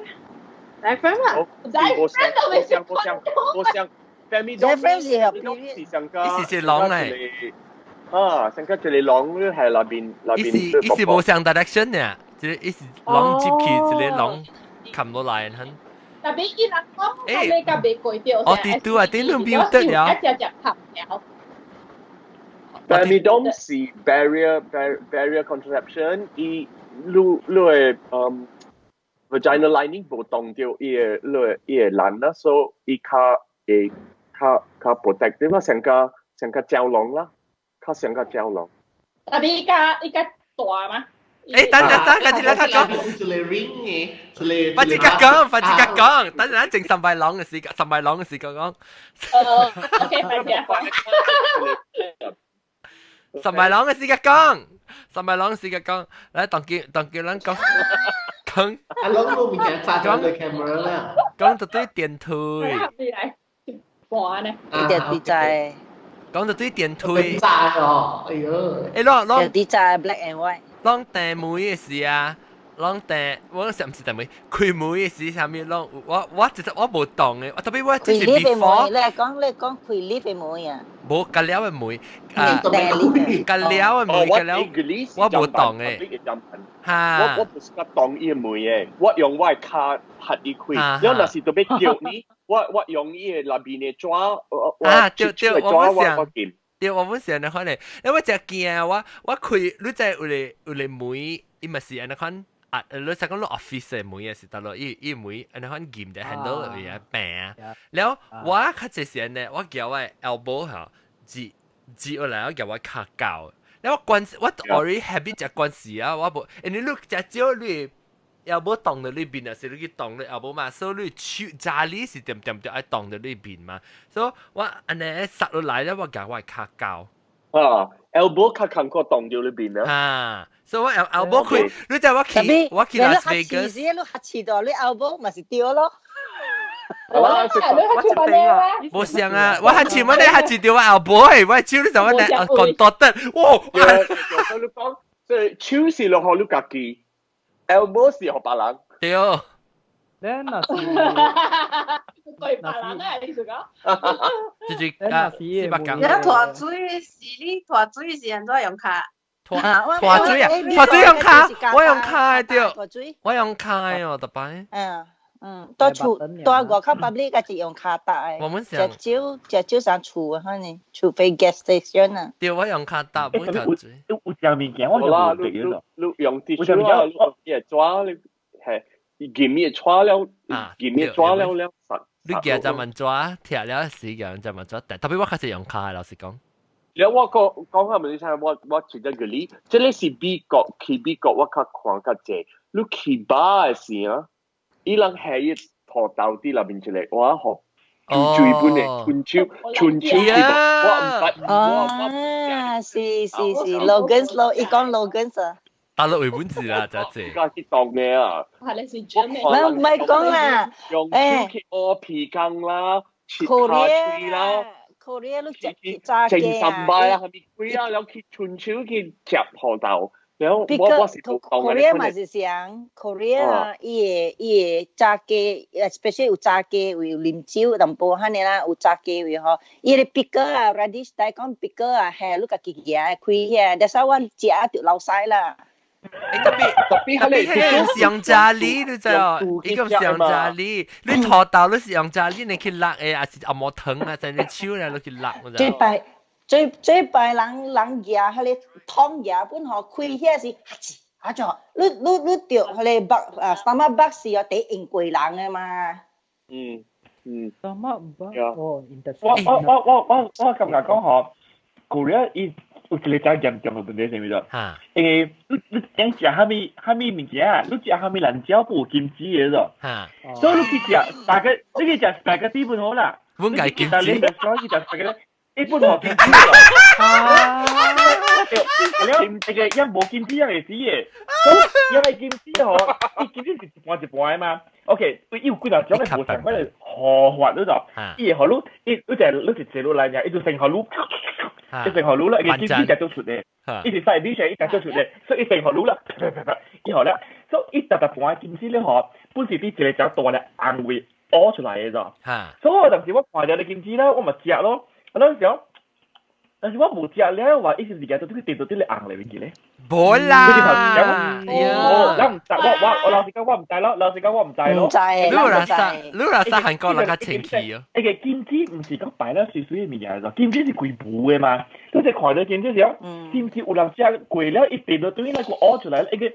？diaphragm 啊，diaphragm 都未食過。我想 femidom 是是上個，伊是隻狼嚟。啊，成個一個狼係內邊內邊。伊是伊是無相 direction 呢，即係伊是狼接去一個狼冚落來很。特別伊人講，你甲未過掉。哦，對對啊，頂兩邊得了。一隻隻合了。 Femidom 是 barrier barrier contraception，伊你你的vagina lining 無動到伊的你的伊的欄啦，所以伊較會較較 protective 啦，成個成個膠囊啦。較像個膠囊。特別伊較伊較大嘛。誒，等等等，跟住咱講。一個 ring 嘅，一個。快啲講，快啲講，等陣整三百狼嘅時間，三百狼嘅時間講。哦，OK，快啲講。三百狼嘅時間講，三百狼嘅時間講，來當叫當叫咱講講。阿龍都唔驚揸咗個 camera 啦。講到對電推。來，半呢？電推在。講到對電推。炸哦！哎呦。誒，攏攏。電在 black and white。攏訂妹嘅時啊，攏訂我是毋是訂妹，開門嘅時啥物攏我我其實我無動嘅，我特別我這是 before。你講你講開 lift 嘅門啊？無隔了嘅門啊，隔了嘅門，隔了我無動嘅。哈！我我不是較動伊嘅門嘅，我用我嘅跤合伊開，然後若是特別叫你，我我用伊嘅內邊嘅紙，啊對對，我我想。對，我本時安尼款咧，因為我真驚我我開，你知有個有個門，伊嘛是按呢款啊，你使講你 office 的門也是得咯，伊伊門按呢款撳的 handle 位啊柄啊，了我較濟時按呢，我舉我 elbow 吼，折折落來我舉我跤膠，了我關我 already habit 食關係啊，我無，因為你食少你 elbow 動到裏邊啊，是你去動你 elbow 嘛，所以你手揸你是點點點愛動到裏邊嘛，所以我按呢殺落來咧，我舉我跤膠。啊，elbow 較艱苦動到裏邊啊。啊，所以我 elbow 開，你知我去我去 Las Vegas，你黑刺到你 elbow 咪是掉咯。我無想啊，我黑刺乜你黑刺掉我 elbow，我手你就我咧講多得，哇！所以你講，所以手是落予你家己。elbow 是予別人。對。你若是對別人啊，你是講？就是啊，四百講。你脫水是你脫水是按怎用跤？拖拖水啊，拖水用卡，我用卡對，我用卡哦，特擺。嗯嗯，到厝到外口 public 個是用卡搭的。我們想食少食少上厝啊，可能除非 gas station 啊。對，我用卡搭，唔拖水。有食物件，我就啦，無你食咗。你用啲手啊，你會抓你係見面抓了，見面抓了了實。你夾就問抓，踢了時間就問抓，但特別我開始用卡，老實講。了我講講下問你聽，我覺得個理，這個是美國去美國我較看較濟，你去巴的時啊，伊人係一土豆佇內面一個，我學最本的春秋春秋去我毋捌，我啊，是是是，Logan 咯，伊講 Logan 啊。大陸為本字啦，就這。家去當咩啊？係你是專咩？唔唔係講啦，用手去挖皮羹啦，切卡喙啦。 Korea 你食炸雞正三擺啊，係咪鬼啊？了去春秋去食土豆，了我是無當 Korea 嘛是像 Korea 啊，伊會伊會炸雞，especially 有炸雞有啉酒淡薄按呢啦，有炸雞位吼，伊個 pickle 啊，radish 大講 pickle 啊，係你家己夾開遐，但是我食就流屎啦。特別特別係個上炸哩，你知哦？伊個上炸哩，你土豆你是用炸哩，你去辣的，還是阿毛糖啊？在你手咧，你去辣。最弊最最弊人人夾彼個湯夾本吼開遐是啊就你你你著彼個肉啊，stomach bug 是哦，第用過人的嘛。嗯嗯。 stomach bug 哦，我我我我我我感覺講吼，舊年伊。有一個真嚴重的問題是啥物？因為你你想食啥物啥物物件，你食啥物辣椒不有金子的咯。所以你去食大家，你去食大家底本好啦。本該金子。你去食大家，一本無金子咯。啊！了，那個一無金子也會死的。所以因為金子吼，伊金子是一半一半的嘛。OK，伊有幾若種的無相款的護法，你知？伊會予你，伊你就你是坐落來爾，伊就先予你。一成河滷啦，伊金子食做出的，伊是細米食，伊食做出的，所以一成河滷啦，以後咧，所以伊特特盤金子咧吼，本是佇一個只大咧紅位挖出來的咋，所以我當時我看著個金子咧，我嘛食咯，我當時講，但是我無食了，話伊是物件都去跌到佇咧紅裏面去咧。無啦，哦，我唔知，我我我老實講我唔知咯，老實講我唔知咯。唔知，你話啥？你話啥？韓國人較清氣哦。那個金子毋是講擺了水水的物件，金子是規浮的嘛。你這看到金子時候，是毋是有人食過了，伊跌到對那個挖出來，那個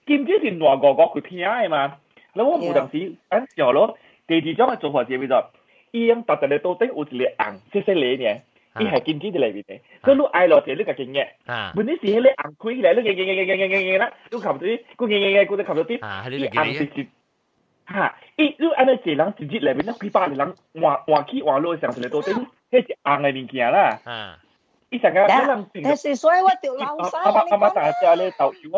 金子是爛糊糊規片的嘛。然後我有當時按想咯，第二種的做法是咩做？伊用特特的刀頂有一個紅細細个爾。伊係金子佇內面的，所以你挨落者你家己壓。問題是彼個紅開起來，你壓壓壓壓壓壓壓啦，你冚到啲，佢壓壓壓，佢就冚到啲。伊紅是是，嚇！伊你按呢濟人一日內面，幾百個人換換起換落上一個桌頂，彼是紅的物件啦。伊上個咱人但是所以我就老細阿媽阿媽大隻咧豆油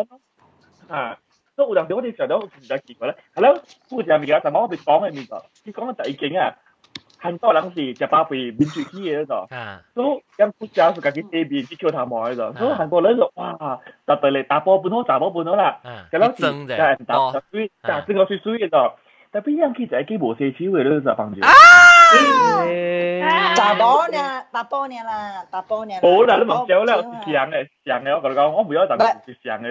啊，嚇！所以有當時我哋想到真正奇怪咧，係咯，有一個物件，但我袂講的物件，伊講的就已經啊。韓國人是食飽肥面水起的嗰種，所以咁不食是家己洗面去扣頭毛嗰種，所以韓國人就哇，特別嚟大波本好，查某本好啦，食了是食大水，食整個水水的種，但係樣去食去無洗手的，你就放住。查某呢，查某呢啦，查某呢。無啦，你莫笑了，是上的，上的，我共你講，我唔曉查是上的。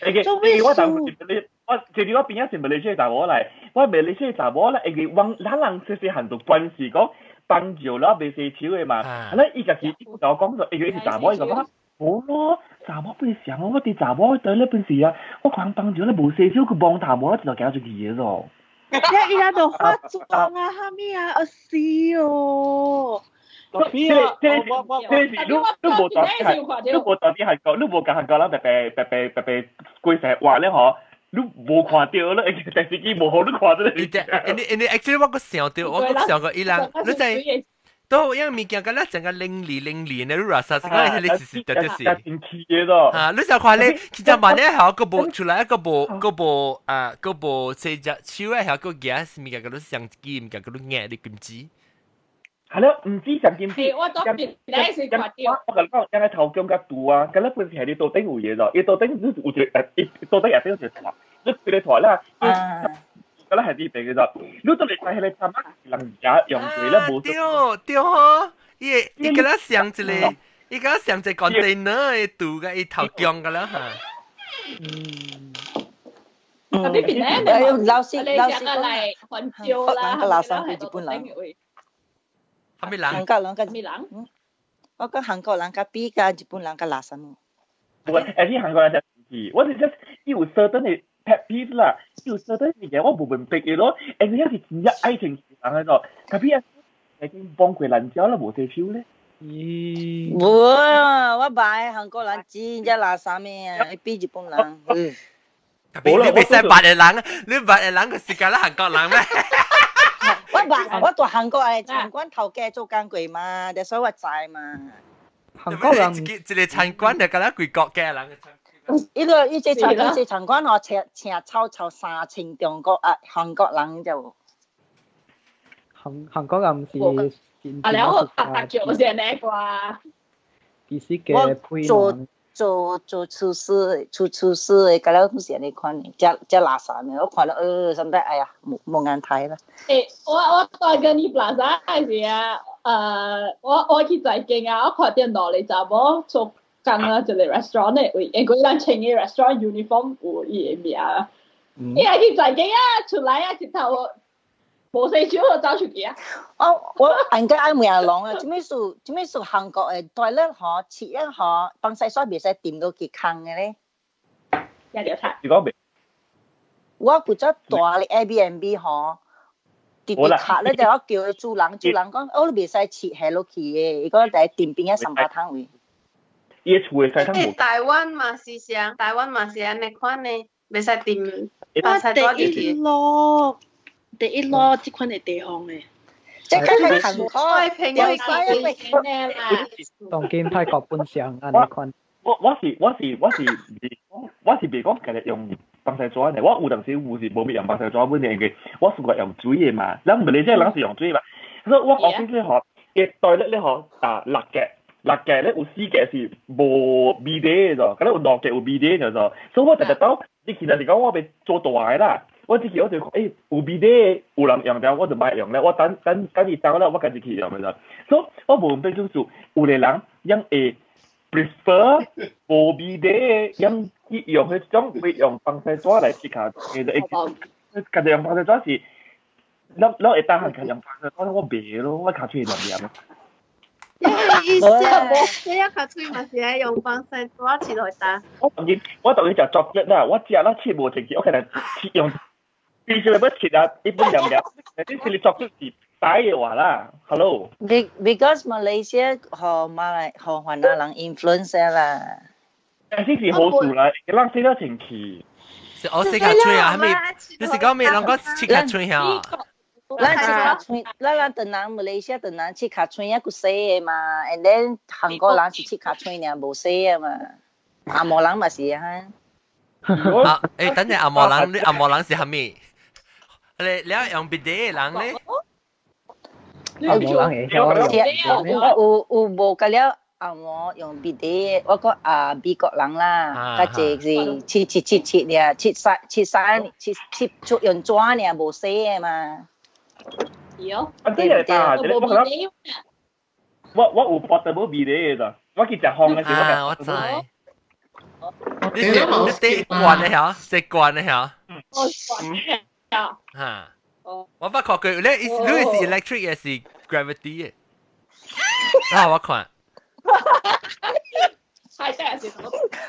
欸個，我當時我其實我邊仔是馬來西亞查某來，我馬來西亞查某咧，因為往咱人細細漢就關係講幫助了袂洗手的嘛，啊，伊家己伊甲我講說，因為伊是查某，伊講無咯，查某本上，我佇查某對咧本時啊，我看幫助咧無洗手，佢摸頭毛，一路行出去的咯。一伊拉都化妝啊，啥物啊，啊死哦！這這這是你你無到底，你無到底韓國，你無共韓國人白白白白白白規成活咧吼，你無看到咧，電視機無予你看到咧。你你 actually 我閣想到，我閣想過伊人，你知都因為物件敢若成個零厘零厘呢，你話啥？是講彼個是是對就是。真氣的咯。啊，你想看咧，其實萬一效閣無出來，閣無閣無啊，閣無洗隻手的效閣夾物件，閣你相機物件，閣你壓你金子。係咯，唔止上金子，我當時第一次看到。我共你講，因個頭姜較大啊，敢若本是係你桌頂有嘢咯，伊桌頂你有一個，伊桌頂下底有一個台，你規個台啦，敢若係啲病嘅啫，你都嚟睇彼個衫仔，人家用過咧無。對對吼，伊伊敢若像一個，伊個上隻 container 嘅度嘅，伊頭強㗎啦嚇。特別邊咧？老師老師講嚟環招啦，個垃圾去日本人。係咪人？韓國人個咩人？我講韓國人較比較日本人較垃圾。唔係，而且韓國人就是，我是 just 有 certain 嘅 pet peeve 啦，有 certain 物件我無明白嘅咯，而且是真正愛情人嘅咯，特別啊，已經幫過人家啦，無洗手咧。咦？無啊，我買韓國人真正垃圾咩啊，比日本人。你袂使白嘅人，你白嘅人個時間啦，韓國人咩？我捌，我住韓國的餐館頭家做工過嘛，所以我知嘛。韓國人一個餐館就敢若規國家人。伊個伊這餐伊這餐館吼，請請超超3000中國啊韓國人就。韓國人唔是。啊，然後阿達叫先呢啩。其實嘅配做做廚師，做廚師的，甲了是按呢款的，遮遮垃圾的，我看了，啥物哎呀，無無眼睇啦。欸，我帶跟你 plaza 時啊，我去財經啊，我看到兩個查某做工啊，一個 restaurant 的位，因為咱穿的 restaurant uniform 有伊的名。伊愛去財經啊，出來啊，一頭無洗手就走出去啊！我應該愛問阿龍啊，做咩事？做咩事？韓國的toilet吼，廁一吼，幫洗刷袂使掂落去空的咧。一條菜。你講未？我古早住咧 Airbnb 吼，直直卡咧就我叫伊主人，主人講，哦，你袂使切下落去的，伊講在掂邊仔三百湯位。伊厝的洗湯無。台灣嘛是啥？台灣嘛是按呢款的，袂使掂，幫洗刷入去。咯。第一咯，這款的地方誒，這個係韓國，有啦。當今泰國本上按呢款。我是袂講家己用幫洗紙的，我有當時有是無咪用幫洗紙本的，因為我是個用水的嘛，咱唔理這人是用水嘛。所以我 office 咧吼，伊 toilet 咧吼啊六格，六格咧有四格是無味的咗，敢若有兩格有味的就咗。所以我直直到你其實是講我欲做大的啦。我只去我就講，欸，有味的有人用了，我就莫用了。我等等等伊走了，我家己去用了。所以，我無明白就是有個人樣會 prefer 無味的，樣去用彼種會用防曬紙來洗跤，其實會家己用防曬紙是，咱會當行用防曬紙，我袂咯，我跤喙黏黏。意思啊，這一跤喙嘛是愛用防曬紙切來打。我當然食作業啦，我食啦切無清氣，我可能切用。必須要切啊！一般兩兩，你是你作出是擺嘅話啦，Hello。 Because Malaysia 和馬來和越南人 influence 啦。但是是好事啦，人洗得清氣。是我洗較喙啊，係咪？你是講咩？人講切較喙啊？咱切較喙，咱咱唐人馬來西亞唐人切較喙啊，閣洗的嘛，and then 韓國人是切較喙爾，無洗的嘛。紅毛人嘛是啊。啊，欸，等陣紅毛人，你紅毛人是蝦米？你你用別的人咧？紅毛人會曉有有無甲了紅毛用別的，我講啊美國人啦，較濟是切切切切爾，切三切三切切出用紙爾，無洗的嘛。對。啊，這個大，這個我我有 portable 別的咋，我去食風的時候。啊，我知。你是你這罐的嚇，這罐的嚇。我罐的。嚇！我捌看過，你你是 electric 抑是 gravity 的？啊，我看。係真係是。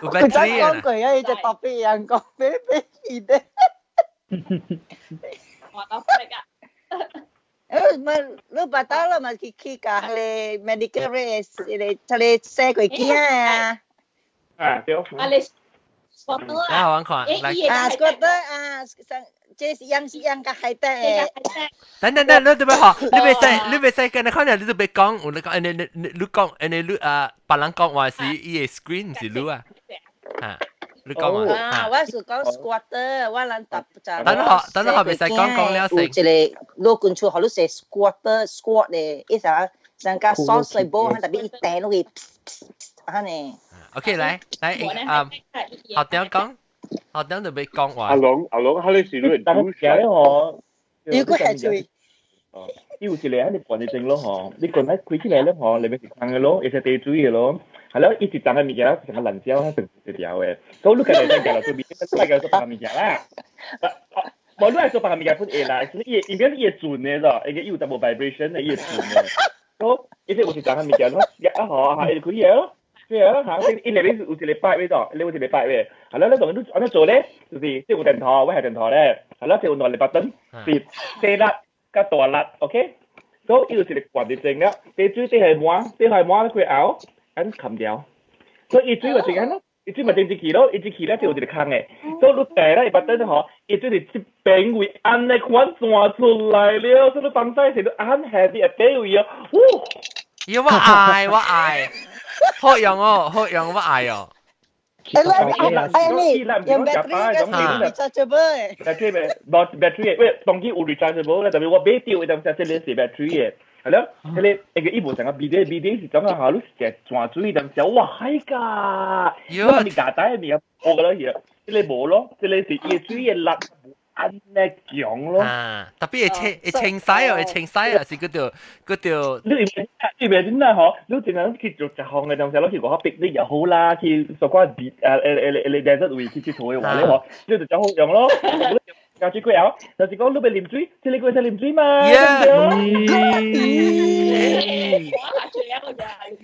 有 battery 講過啊，伊隻特別人講俾俾伊的。我都識啊。誒，咪你捌到啦嘛？去去甲彼個 medical 的，彼個彼個生過囝啊。啊，對。啊，你 squatter 啊，我看。啊，squatter 啊，上。這是樣是樣個海帶。等等等，你做咩學？你袂使，你袂使跟你看你都別講，我你講，你你你你講，你你啊，別人講話是伊個 screen 毋是你啊，嚇，你講啊。啊，我是講 squatter，我人搭就。等學，等學袂使講講了先。有一個老君厝，予你說 squatter squat 咧，伊啥上加 sauce 煲，特別伊掟落去，按呢。 OK，來來，啊，學點講。學長就欲講話。阿龍阿龍，佢你是你但係咧嗬，如果係嘴，伊有一個喺你關一陣咯嗬，你關喺開起來咧嗬，裡面是空的咯，會使滴水的咯。係咯，伊一層嘅物件，成個爛焦，成一條嘅。所以你家己先寄落做物件，你家做別個物件啦。無你愛做別個物件本會啦，伊伊變伊會準的咯，伊個伊有淡薄 vibration 的，伊會準的。所以伊這有一層嘅物件，咯，啊好嚇，伊就開嘢咯。對啊，嚇！伊內面有一個擺位度，伊有一個擺位。係咯，你同你按怎做咧？就是這有電筒，我係電筒咧。係咯，這有兩個 button，是細粒佮大粒，OK？所以伊有一個罐佇前了，啲水底下滿，底下滿開後，按冚掉。所以伊水就是按咯，伊水咪整一去咯，伊一去咧就有一個空的。所以你掟咧伊 button 吼，伊水是這邊位按咧款轉出來了，所以你放屎時你按下邊底位哦，嗚！要我愛我愛。好用哦，好用我愛哦。哎，哎，你用 battery 嘅 rechargeable ？battery 咩？無 battery 喂，當機有 rechargeable 咧，特別我買掉，伊當時這個是 battery 嘅，係咯，迄個那個伊無成個 BD，BD 是怎啊？嚇，你是食泉水當時，哇，係㗎，我咪夾帶咪啊，我覺得係，這個無咯，這個是伊水嘅力。按呢強咯，啊，特別會清會清洗哦，會清洗啊，是叫做叫做。你你袂真啊吼，你淨係去做食項嘅東西，攞去外口逼你又好啦，去所講地誒誒誒誒 desert 位去佚佗的話咧吼，你就真好用咯。搞水過後，就是講你欲啉水，這個過使啉水嘛。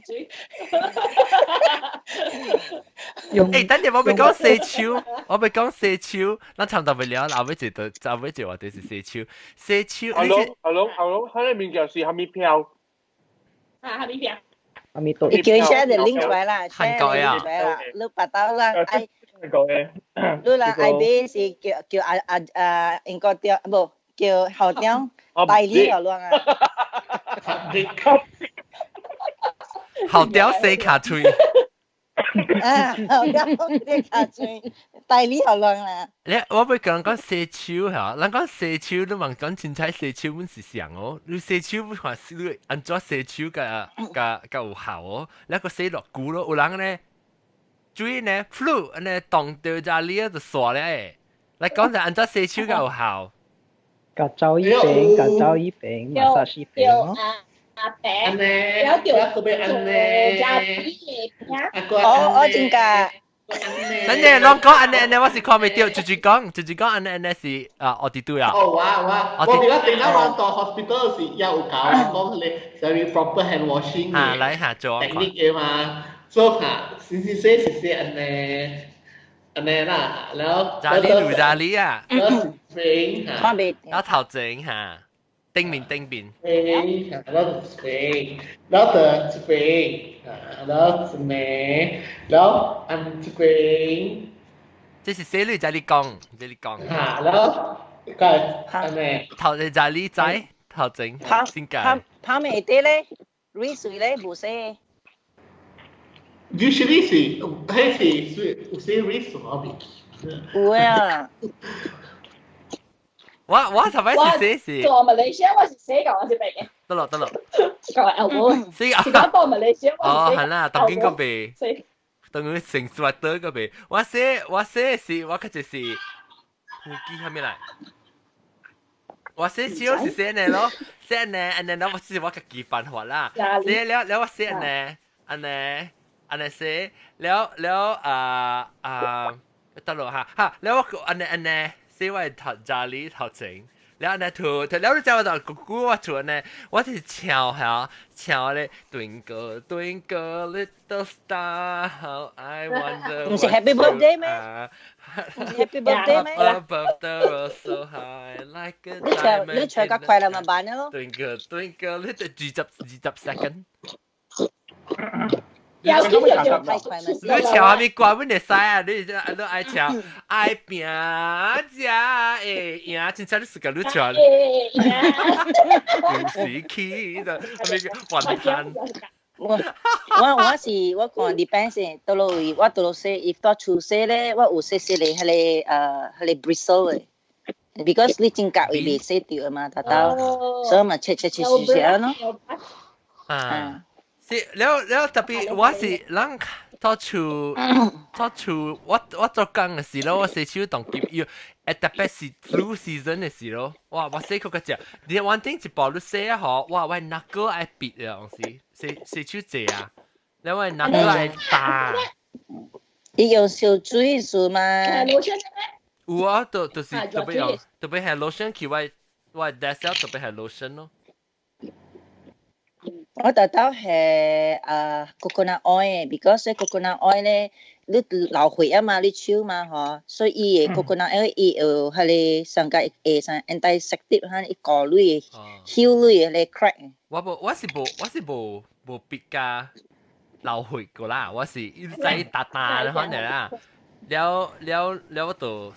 水。欸，等陣我欲講洗手，我欲講洗手，咱差不多了，後尾一個，後尾一個話題是洗手，洗手。阿龍，阿龍，阿龍，彼个物件是蝦米票？啊，蝦米票？蝦米多？你叫伊 share 條 link 出來啦，韓國啊，出來啦，你拔刀啦，愛，韓國的，你啦愛買是叫叫阿阿阿英國掉，無叫校長代理了亂啊。校長洗卡喙。啊，校長洗卡喙，代理好亂啦。你我欲講講洗手嚇，咱講洗手，你問講凊彩洗手，阮是啥哦？你洗手不看你按怎洗手較較較有效哦？你閣洗偌久咯？有人呢，水呢，flu 按呢凍著只你就煞了誒。來講就按怎洗手較有效？共走一邊，共走一邊，馬殺一邊咯。阿伯，了就做哦哦，真㗎。等陣，攏講按呢按呢，我是看袂著，直直講，直直講按呢按呢是啊，我佇對啊。哦，我我我佇我頂下我到 hospital 時也有教我講彼個啥物 proper hand washing 啊，來下做 technique 的嘛，做下洗洗洗洗洗按呢按呢啦，然後。查理魯查理啊。然後飛看袂。然後頭前哈。頂面頂面。飛，然後飛，然後就飛，然後一暝，然後按一邊。這是洗你在你講，在你講。嚇，然後個按呢。頭就在你知，頭前先解。拍拍面底咧，水水咧無洗。 Usually 是，彼是水有洗水我袂記。有啊。我我頭擺是洗是。做馬來西亞我是洗舊，我是白嘅。得咯得咯。舊 elbow。洗啊！是講到馬來西亞哦，係啦，當今個白。當佢成雪得個白，我洗我洗是，我較濟是呼機啥物來？我洗手是洗呢咯，洗呢，按呢，我是我家己辦法啦。洗了了我洗呢，按呢按呢洗了了啊啊，得咯哈哈，了我按呢按呢。洗我頭家裡頭前，了呢塗，了你知我就姑姑我做呢，我是唱嚇唱咧，Twinkle twinkle little star, how I wonder。毋是 Happy Birthday 咩？毋是 Happy Birthday 咩？Above the world so high, like a diamond。你唱較快啦嘛，慢咯。 Twinkle twinkle little 20 20 second。有啲就你唱啥物歌，阮會使啊！你你愛唱愛拼才會贏，真正你自家你唱。有時起的，啥物雲吞。我我我是我看 depends 佗落位，我佗落洗，if 佇厝洗咧，我有洗洗咧，彼個彼個 bristle 的，because 你真夾位袂洗著嘛，達到，所以嘛切切切切切咯。啊。是了了特別我是人到厝到厝，我我做工的時咯，我洗手當急要，特別是 flu season 的時咯，哇！我洗較較濟，你反正一部你洗啊吼，哇！我那個愛閉啊，有時洗洗手濟啊，你話拿過來打。伊用燒水數嘛？有啊，就是特別用特別係 lotion 去我 desk 特別係 lotion 咯。我特頭係啊 coconut oil，because coconut oil 咧，你流血啊嘛，你手嘛嗬，所以伊個 coconut oil 伊有彼个上個會上 antiseptic，哈，伊過濾修濾個 crack。我無，我是無，我是無無別加流血過啦，我是一直打打的可能啦，了了了我就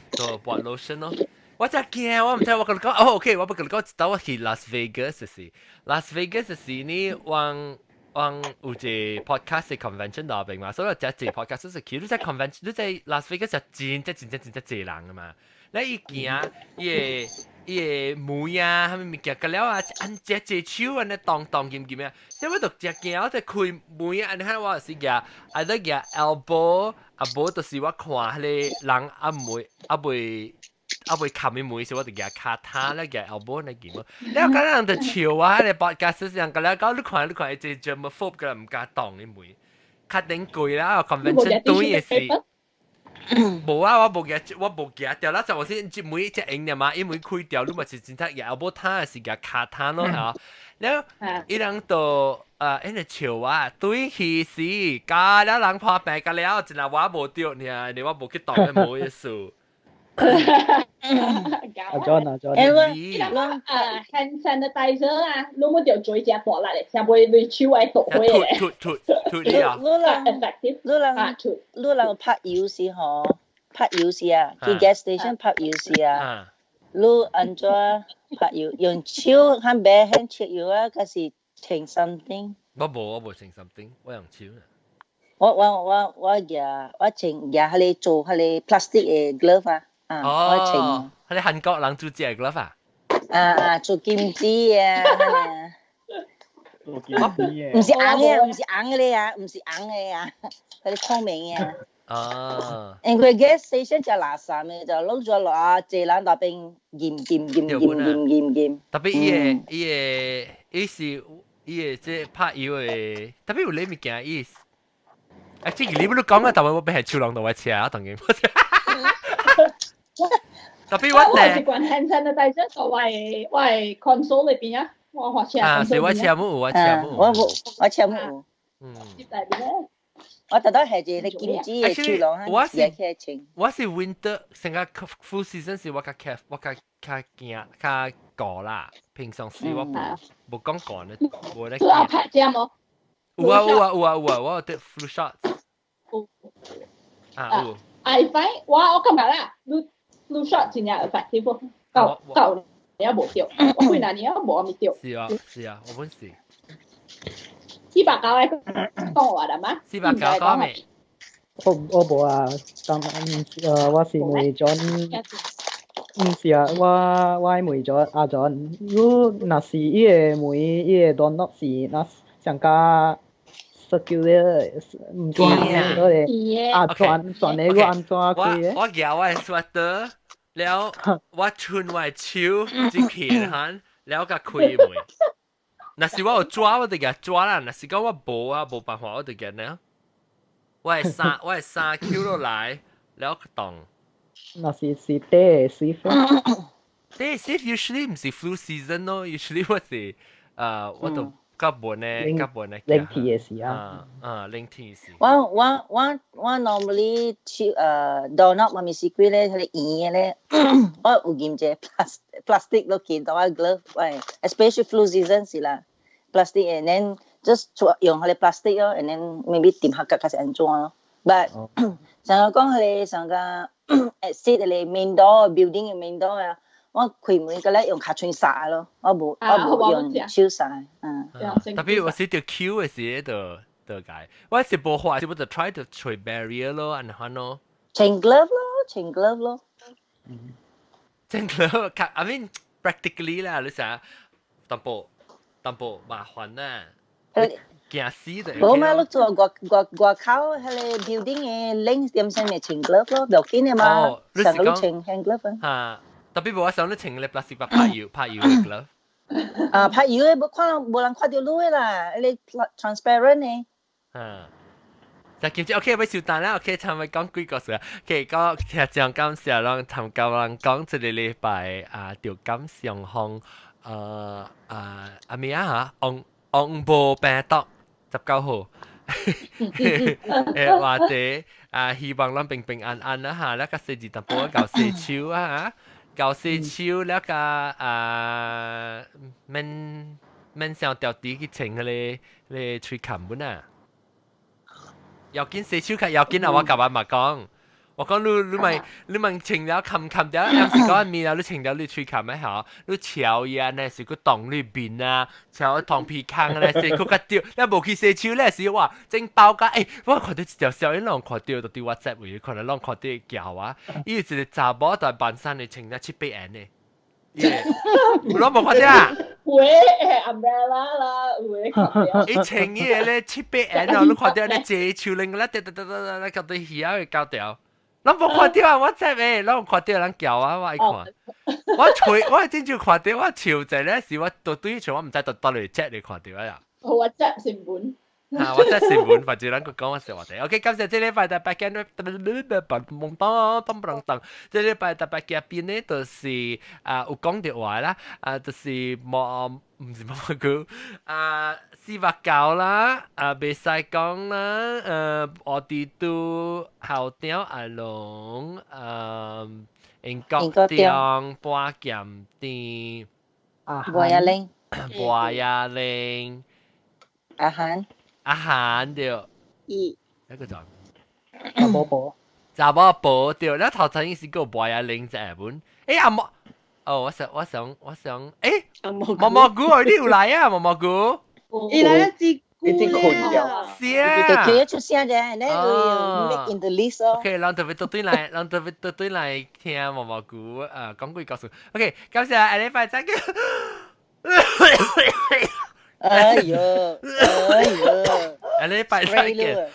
抹 lotion 咯。我真驚，我毋知我共你講，哦，OK，我不共你講，當我去 Las Vegas 時，Las Vegas 時呢，我我有一個 podcast 的 convention 內邊嘛，所以我食一個 podcast 是去，你在 convention，你在 Las Vegas 就真真真真真真濟人啊嘛，你伊行伊個伊個門啊，啥物物件，個了啊，按隻隻手按呢當當金金啊，所以我就真驚，我就開門啊，按呢我是舉，啊咧舉 elbow，啊無就是我看彼个人啊未啊未。啊未冚伊門時，我就舉跤趱咧舉 elbow 咧劍咯。你有個人就笑啊，你 podcast 上個了講，你看你看，伊這 germaphobe 個毋敢動伊門，較頂貴啦，convention 對的是。無啊，我無舉，我無舉掉啦，就我先這門只用的嘛，伊門開掉，你嘛是真正舉 elbow 趱是舉跤趱咯嚇。了，伊人就啊，因為笑我，對去時，加了人破病，加了，真係我無著爾，你我無去動，無意思。阿 John 阿 John，因為啊 hand sanitizer 啊，你冇就嘴只薄力咧，上尾你手愛倒開咧。吐吐吐你啊！你人你人你人拍油時吼，拍油時啊，去 gas station 拍油時啊，你按怎拍油？用手較白hand 切油啊，還是穿 something？我無，我無穿 something，我用手。我舉我穿舉彼个做彼个 plastic 的 glove 啊，啊，我穿。彼个韓國人做這個 glove 啊？啊啊，做金子啊，做金子毋是紅的，毋是紅的啊，毋是紅的啊，彼个透明的。啊。因為 gas station 就垃圾的，就攏咗落啊，濟人那邊驗驗驗驗驗驗驗。特別伊个伊个伊是伊個這拍油的，特別有咧物件伊。啊！這個你不都講啊？但係我俾係超人同我車啊，當然。特別我我是管 hand sanitizer 就我的 console 裏邊啊，我學車。啊，是我車冇有，我車冇有。我無，我車冇有。嗯。我特登係一個金子的手籠，我是我是 winter 成個 flu season 是我較 care，我較較驚較高啦。平常時我無無講講的，無咧。有啊，拍針無？有啊有啊有啊有啊，我有得 flu shots。有。啊有。 I find 我感覺啦，你 flu shot 真正 effective，夠夠你也無著，我幾若年無咪著。是啊是啊，我本是。 490個講話啦嘛？ 490講未？我無啊，但我是問 John，毋是啊，我愛問咗阿 John，你若是伊个門伊个 door knob 是若上加 circular，毋知嗰個啊轉轉的我按怎開的？我舉我的 sweater，了我穿我的手入去哈，了共開門。若是我有抓，我就共抓啦；若是講我無啊，無辦法，我就共呢。我的衫搝落來，了動。若是是短的 sleeve。短 sleeve usually 毋是 flu season 咯，usually 我是我都較悶呢，較悶呢。冷天的時啊。啊，冷天時。我 normally 去door knob 嘛，咪是幾咧，彼个圓的咧，我有驗一個 plastic 落去，當我 glove，喂，especially flu season 是啦，plastic and then just 用彼個 plastic 咯，and then maybe 掂下腳開始按怎咯。But 上個講彼個上個 exit 彼個 main door building 的 main door 啊，我開門個咧用跤喙捒咯，我無用手捒，嗯。特別我是著 queue 的時就就解，我是無法，是我就 try to 揣 barrier 咯，按怎咯。穿 glove 咯，穿 glove 咯。穿 glove，I mean practically 啦，你想淡薄淡薄麻煩啦。驚死的。無嘛，你做外外外口彼个 building 的冷點先咪穿 glove 咯，無要緊的嘛。上個你穿 hand glove 啊。特別無我想你穿個 plastic 拍油拍油的 glove。啊，拍油的無看無人看到你的啦，彼个 transparent 的。嗯。就兼職 OK，要收單啦，OK，差唔多講幾個事啊。OK，講聽講感謝咱參加人講一個禮拜啊，就感上方阿咩啊嚇，紅紅無病毒19號。或者啊，希望咱平平安安啦嚇，了個細字淡薄搞洗手啊，搞洗手了個啊，免免想掉地去穿迄個個喙銜本啊。要緊洗手較要緊啊！我甲我嘛講，我講你你咪你咪穿了冚冚掉，有時講面啊，你穿了你喙銜的吼，你潮伊啊，那是閣動你面啊，潮頭皮空咧，是閣較掉，你無去洗手咧是哇，真包甲我看到一條小影攏看到，就佇 WhatsApp 位，可能攏看到叫我，伊有一個查某在辦衫的穿了七八元的。有攏無看到啊？有的 umbrella 啦，有的看到。伊穿伊個咧七八元哦，你看到咧坐手拎咧，得得得得得，搞對魚仔會搞掉。攏無看到啊！我這邊攏看到人叫我，我愛看。我吹，我真正看到我笑者咧，是我到對像我毋知到倒嚟 chat 你看到啊。我這新聞。啊！我這新聞，反正咱個講我小話題。OK，感謝這禮拜特別嘅，當當當，這禮拜特別嘉賓呢，就是啊有講到話啦，啊就是毛毋是毛菇，啊四百九啦，啊袂使講啦，我哋都校長阿龍，英國中半劍店，啊，博雅玲，博雅玲，阿韓。阿韓對，一個就查某婆，查某婆對，你頭先是叫博雅玲在本，阿毛，哦，我想我想我想，毛毛菇你有來啊，毛毛菇，伊來一隻一隻困掉，是啊，佢一出聲啫，你會 make in the list 哦。 OK，咱特別對來，咱特別對來聽毛毛菇啊講幾個故事。OK，感謝下禮拜再見。哎呦，哎呦，下禮拜再見。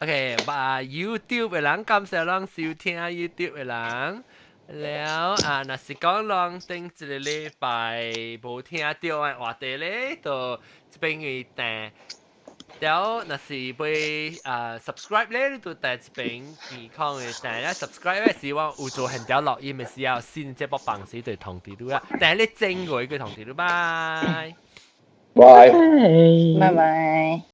OK，把 YouTube 的人感謝咱收聽 YouTube 的人。了啊，若是講咱頂一個禮拜無聽到的話題咧，就這邊去訂。了，若是欲啊 subscribe 咧，你就訂這邊健康的訂啦。subscribe 咧是我有做現條錄音的時候，新節目放時就通知你啦。訂你正過去通知你，拜。拜。拜拜。